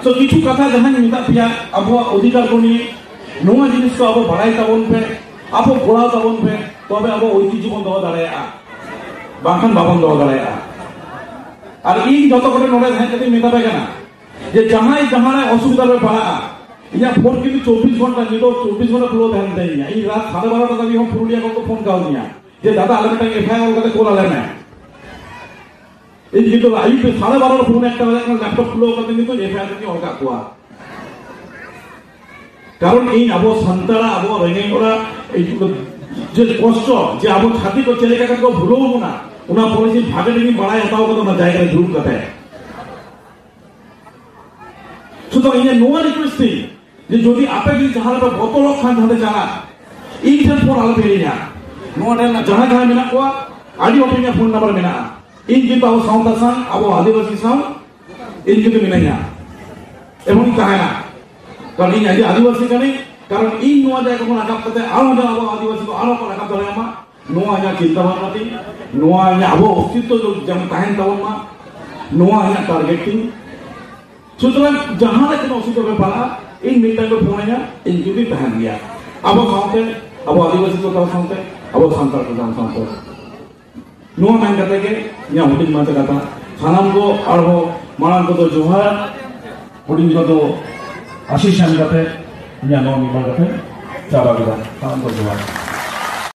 ᱛᱚ, ᱠᱤᱪᱷᱩ ᱠᱟᱛᱷᱟ ᱡᱟᱦᱟᱸᱧ ᱢᱮᱛᱟᱫ ᱯᱮᱭᱟ ᱟᱵᱚᱣᱟᱜ ᱚᱫᱷᱤᱠᱟᱨ ᱠᱚ ᱱᱤᱭᱮ, ᱱᱚᱣᱟ ᱡᱤᱱᱤᱥ ᱠᱚ ᱟᱵᱚ ᱵᱟᱲᱟᱭ ᱛᱟᱵᱚᱱ ᱯᱮ, ᱟᱵᱚ ᱠᱚᱨᱟᱣ ᱛᱟᱵᱚᱱ ᱯᱮ, ᱛᱚᱵᱮ ᱟᱵᱚ ᱳᱭᱛᱤᱡᱽᱡᱷᱚ ᱵᱚᱱ ᱫᱚᱦᱚ ᱫᱟᱲᱮᱭᱟᱜᱼᱟ, ᱵᱟᱝᱠᱷᱟᱱ ᱵᱟᱵᱚᱱ ᱫᱚᱦᱚ ᱫᱟᱲᱮᱭᱟᱜᱼᱟ᱾ ᱟᱨ ᱤᱧ ᱡᱚᱛᱚ ᱠᱚᱴᱷᱮᱱ ᱱᱚᱰᱮ ᱦᱮᱡ ᱠᱟᱛᱮᱧ ᱢᱮᱛᱟ ᱯᱮ ᱠᱟᱱᱟ ᱡᱮ ᱡᱟᱦᱟᱸᱭ ᱡᱟᱦᱟᱸ ᱨᱮ ᱚᱥᱩᱵᱤᱫᱷᱟ ᱨᱮ ᱯᱟᱲᱟᱜᱼᱟ, ᱤᱧᱟᱹᱜ ᱯᱷᱳᱱ ᱠᱤᱱᱛᱩ ᱪᱚᱵᱵᱤᱥ ᱜᱷᱚᱱᱴᱟ, ᱧᱤᱫᱟᱹ ᱪᱚᱵᱵᱤᱥ ᱜᱷᱚᱱᱴᱟ ᱠᱷᱩᱞᱟᱹᱣ ᱛᱟᱦᱮᱱ ᱛᱤᱧᱟ᱾ ᱤᱧ ᱨᱟᱛ ᱥᱟᱲᱮ ᱵᱟᱨᱚᱴᱟ ᱫᱷᱟᱹᱵᱤᱡ ᱦᱚᱸ ᱯᱩᱨᱩᱞᱤᱭᱟᱹ ᱠᱷᱚᱱ ᱠᱚ ᱯᱷᱳᱱ ᱠᱟᱣᱫᱤᱧᱟ ᱡᱮ, "ᱫᱟᱫᱟ, ᱟᱞᱮ ᱢᱤᱫᱴᱟᱝ FIR ᱚᱞ ᱠᱟᱛᱮ ᱠᱳᱞ ᱟᱞᱮ ᱢᱮ᱾" ᱤᱧ ᱠᱤᱱᱛᱩ ᱟᱹᱭᱩᱵ ᱵᱮᱲᱟ ᱥᱟᱲᱮ ᱵᱟᱨᱚ ᱯᱩᱱ ᱮᱠᱴᱟ ᱵᱟᱡᱟᱜ ᱠᱟᱱᱟ, ᱞᱮᱯᱴᱚᱯ ᱠᱷᱩᱞᱟᱹᱣ ᱠᱟᱛᱮ ᱱᱤᱛᱚᱜ FIR ᱫᱚᱧ ᱚᱞ ᱠᱟᱜ ᱠᱚᱣᱟ᱾ ᱠᱟᱨᱚᱱ ᱤᱧ ᱟᱵᱚ ᱥᱟᱱᱛᱟᱲᱟᱜ, ᱟᱵᱚ ᱨᱮᱸᱜᱮᱡ ᱦᱚᱲᱟᱜ ᱮᱭᱴᱩᱠᱩ ᱡᱮ ᱠᱚᱥᱴᱚ, ᱡᱮ ᱟᱵᱚ ᱪᱷᱟᱹᱛᱤᱠ ᱠᱚ ᱪᱮᱫ ᱞᱮᱠᱟ ᱠᱟᱛᱮ ᱠᱚ ᱵᱷᱩᱞᱟᱹᱣ ᱵᱚᱱᱟ, ᱚᱱᱟ ᱯᱚᱨᱮ ᱤᱧ ᱵᱷᱟᱜᱮ ᱴᱷᱤᱠ ᱤᱧ ᱵᱟᱲᱟᱭ ᱦᱟᱛᱟᱣ ᱠᱟᱫᱟ ᱚᱱᱟ ᱡᱟᱭᱜᱟ ᱨᱮ ᱫᱩᱲᱩᱵ ᱠᱟᱛᱮ᱾ ᱥᱩᱛᱚᱨᱟᱝ ᱤᱧᱟᱹᱜ ᱱᱚᱣᱟ ᱨᱤᱠᱩᱭᱮᱥᱴ ᱛᱤᱧ, ᱡᱮ ᱡᱩᱫᱤ ᱟᱯᱮ ᱡᱩᱫᱤ ᱡᱟᱦᱟᱸ ᱨᱮᱯᱮ ᱵᱚᱛᱚᱨᱚᱜ ᱠᱷᱟᱱ, ᱡᱟᱦᱟᱸ ᱨᱮ ᱪᱟᱞᱟᱜ, ᱤᱧ ᱴᱷᱮᱱ ᱯᱷᱳᱱ ᱟᱞᱚᱯᱮ ᱦᱤᱲᱤᱧᱟ᱾ ᱱᱚᱣᱟ ᱴᱷᱮᱱ ᱡᱟᱦᱟᱸᱭ ᱡᱟᱦᱟᱸᱭ ᱢᱮᱱᱟᱜ ᱠᱚᱣᱟ, ᱟᱹᱰᱤ ᱦᱚᱲ ᱴᱷᱮᱱ ᱤᱧᱟᱹᱜ ᱯᱷᱳᱱ ᱱᱟᱢᱵᱟᱨ ᱢᱮᱱᱟᱜᱼᱟ᱾ ᱤᱧ ᱠᱤᱱᱛᱩ ᱟᱵᱚ ᱥᱟᱶᱛᱟ ᱥᱟᱶ, ᱟᱵᱚ ᱟᱹᱫᱤᱵᱟᱹᱥᱤ ᱥᱟᱶ ᱤᱧ ᱠᱤᱱᱛᱩ ᱢᱤᱱᱟᱹᱧᱟ, ᱮᱵᱚᱝ ᱤᱧ ᱛᱟᱦᱮᱱᱟ᱾ ᱠᱟᱨᱚᱱ ᱤᱧ ᱟᱹᱰᱤ ᱟᱹᱫᱤᱵᱟᱹᱥᱤ ᱠᱟᱹᱱᱟᱹᱧ, ᱠᱟᱨᱚᱱ ᱤᱧ ᱱᱚᱣᱟ ᱡᱟᱭᱜᱟ ᱠᱷᱚᱱ ᱨᱟᱠᱟᱵ ᱠᱟᱛᱮ ᱟᱨᱦᱚᱸ ᱡᱮᱱᱚ ᱟᱵᱚ ᱟᱹᱫᱤᱵᱟᱹᱥᱤ ᱠᱚ ᱟᱨᱦᱚᱸ ᱠᱚ ᱨᱟᱠᱟᱵ ᱫᱟᱲᱮᱭᱟᱜ ᱢᱟ, ᱱᱚᱣᱟ ᱤᱧᱟᱹᱜ ᱪᱤᱱᱛᱟᱹ ᱵᱷᱟᱵᱽᱱᱟ ᱛᱤᱧ, ᱱᱚᱣᱟ ᱤᱧᱟᱹᱜ ᱟᱵᱚ ᱚᱥᱛᱤᱛᱛᱚ ᱡᱮᱢᱚᱱ ᱛᱟᱦᱮᱱ ᱛᱟᱵᱚᱱ ᱢᱟ, ᱱᱚᱣᱟ ᱤᱧᱟᱹᱜ ᱴᱟᱨᱜᱮᱴ ᱛᱤᱧ᱾ ᱥᱩᱛᱚᱨᱟᱝ ᱡᱟᱦᱟᱸ ᱨᱮ ᱠᱳᱱᱳ ᱚᱥᱩᱵᱤᱫᱷᱟ ᱯᱮ ᱯᱟᱲᱟᱜᱼᱟ, ᱤᱧ ᱢᱤᱫᱴᱟᱝ ᱯᱮ ᱯᱷᱳᱱ ᱟᱹᱧᱟ, ᱤᱧ ᱠᱤᱱᱛᱩᱧ ᱛᱟᱦᱮᱱ ᱜᱮᱭᱟ᱾ ᱟᱵᱚ ᱥᱟᱶᱛᱮ, ᱟᱵᱚ ᱟᱹᱫᱤᱵᱟᱹᱥᱤ ᱠᱚ ᱛᱟᱦᱮᱱ ᱥᱟᱶᱛᱮ, ᱟᱵᱚ ᱥᱟᱱᱛᱟᱲ ᱠᱚ ᱛᱟᱦᱮᱱ ᱥᱟᱶᱛᱮ᱾ ᱱᱚᱣᱟ ᱢᱮᱱ ᱠᱟᱛᱮ ᱜᱮ ᱤᱧᱟᱹᱜ ᱦᱩᱰᱤᱧ ᱢᱟᱪᱷᱟ ᱠᱟᱛᱷᱟ᱾ ᱥᱟᱱᱟᱢ ᱠᱚ ᱟᱨᱦᱚᱸ ᱢᱟᱲᱟᱝ ᱠᱚᱫᱚ ᱡᱚᱦᱟᱨ, ᱦᱩᱰᱤᱧ ᱠᱚᱫᱚ ᱟᱥᱤᱥ ᱮᱢ ᱠᱟᱛᱮ ᱤᱧᱟᱹᱜ ᱱᱚᱣᱟ ᱢᱤᱫ ᱵᱟᱨ ᱠᱟᱛᱷᱟᱧ ᱪᱟᱵᱟ ᱠᱮᱫᱟ᱾ ᱥᱟᱱᱟᱢ ᱠᱚ ᱡᱚᱦᱟᱨ᱾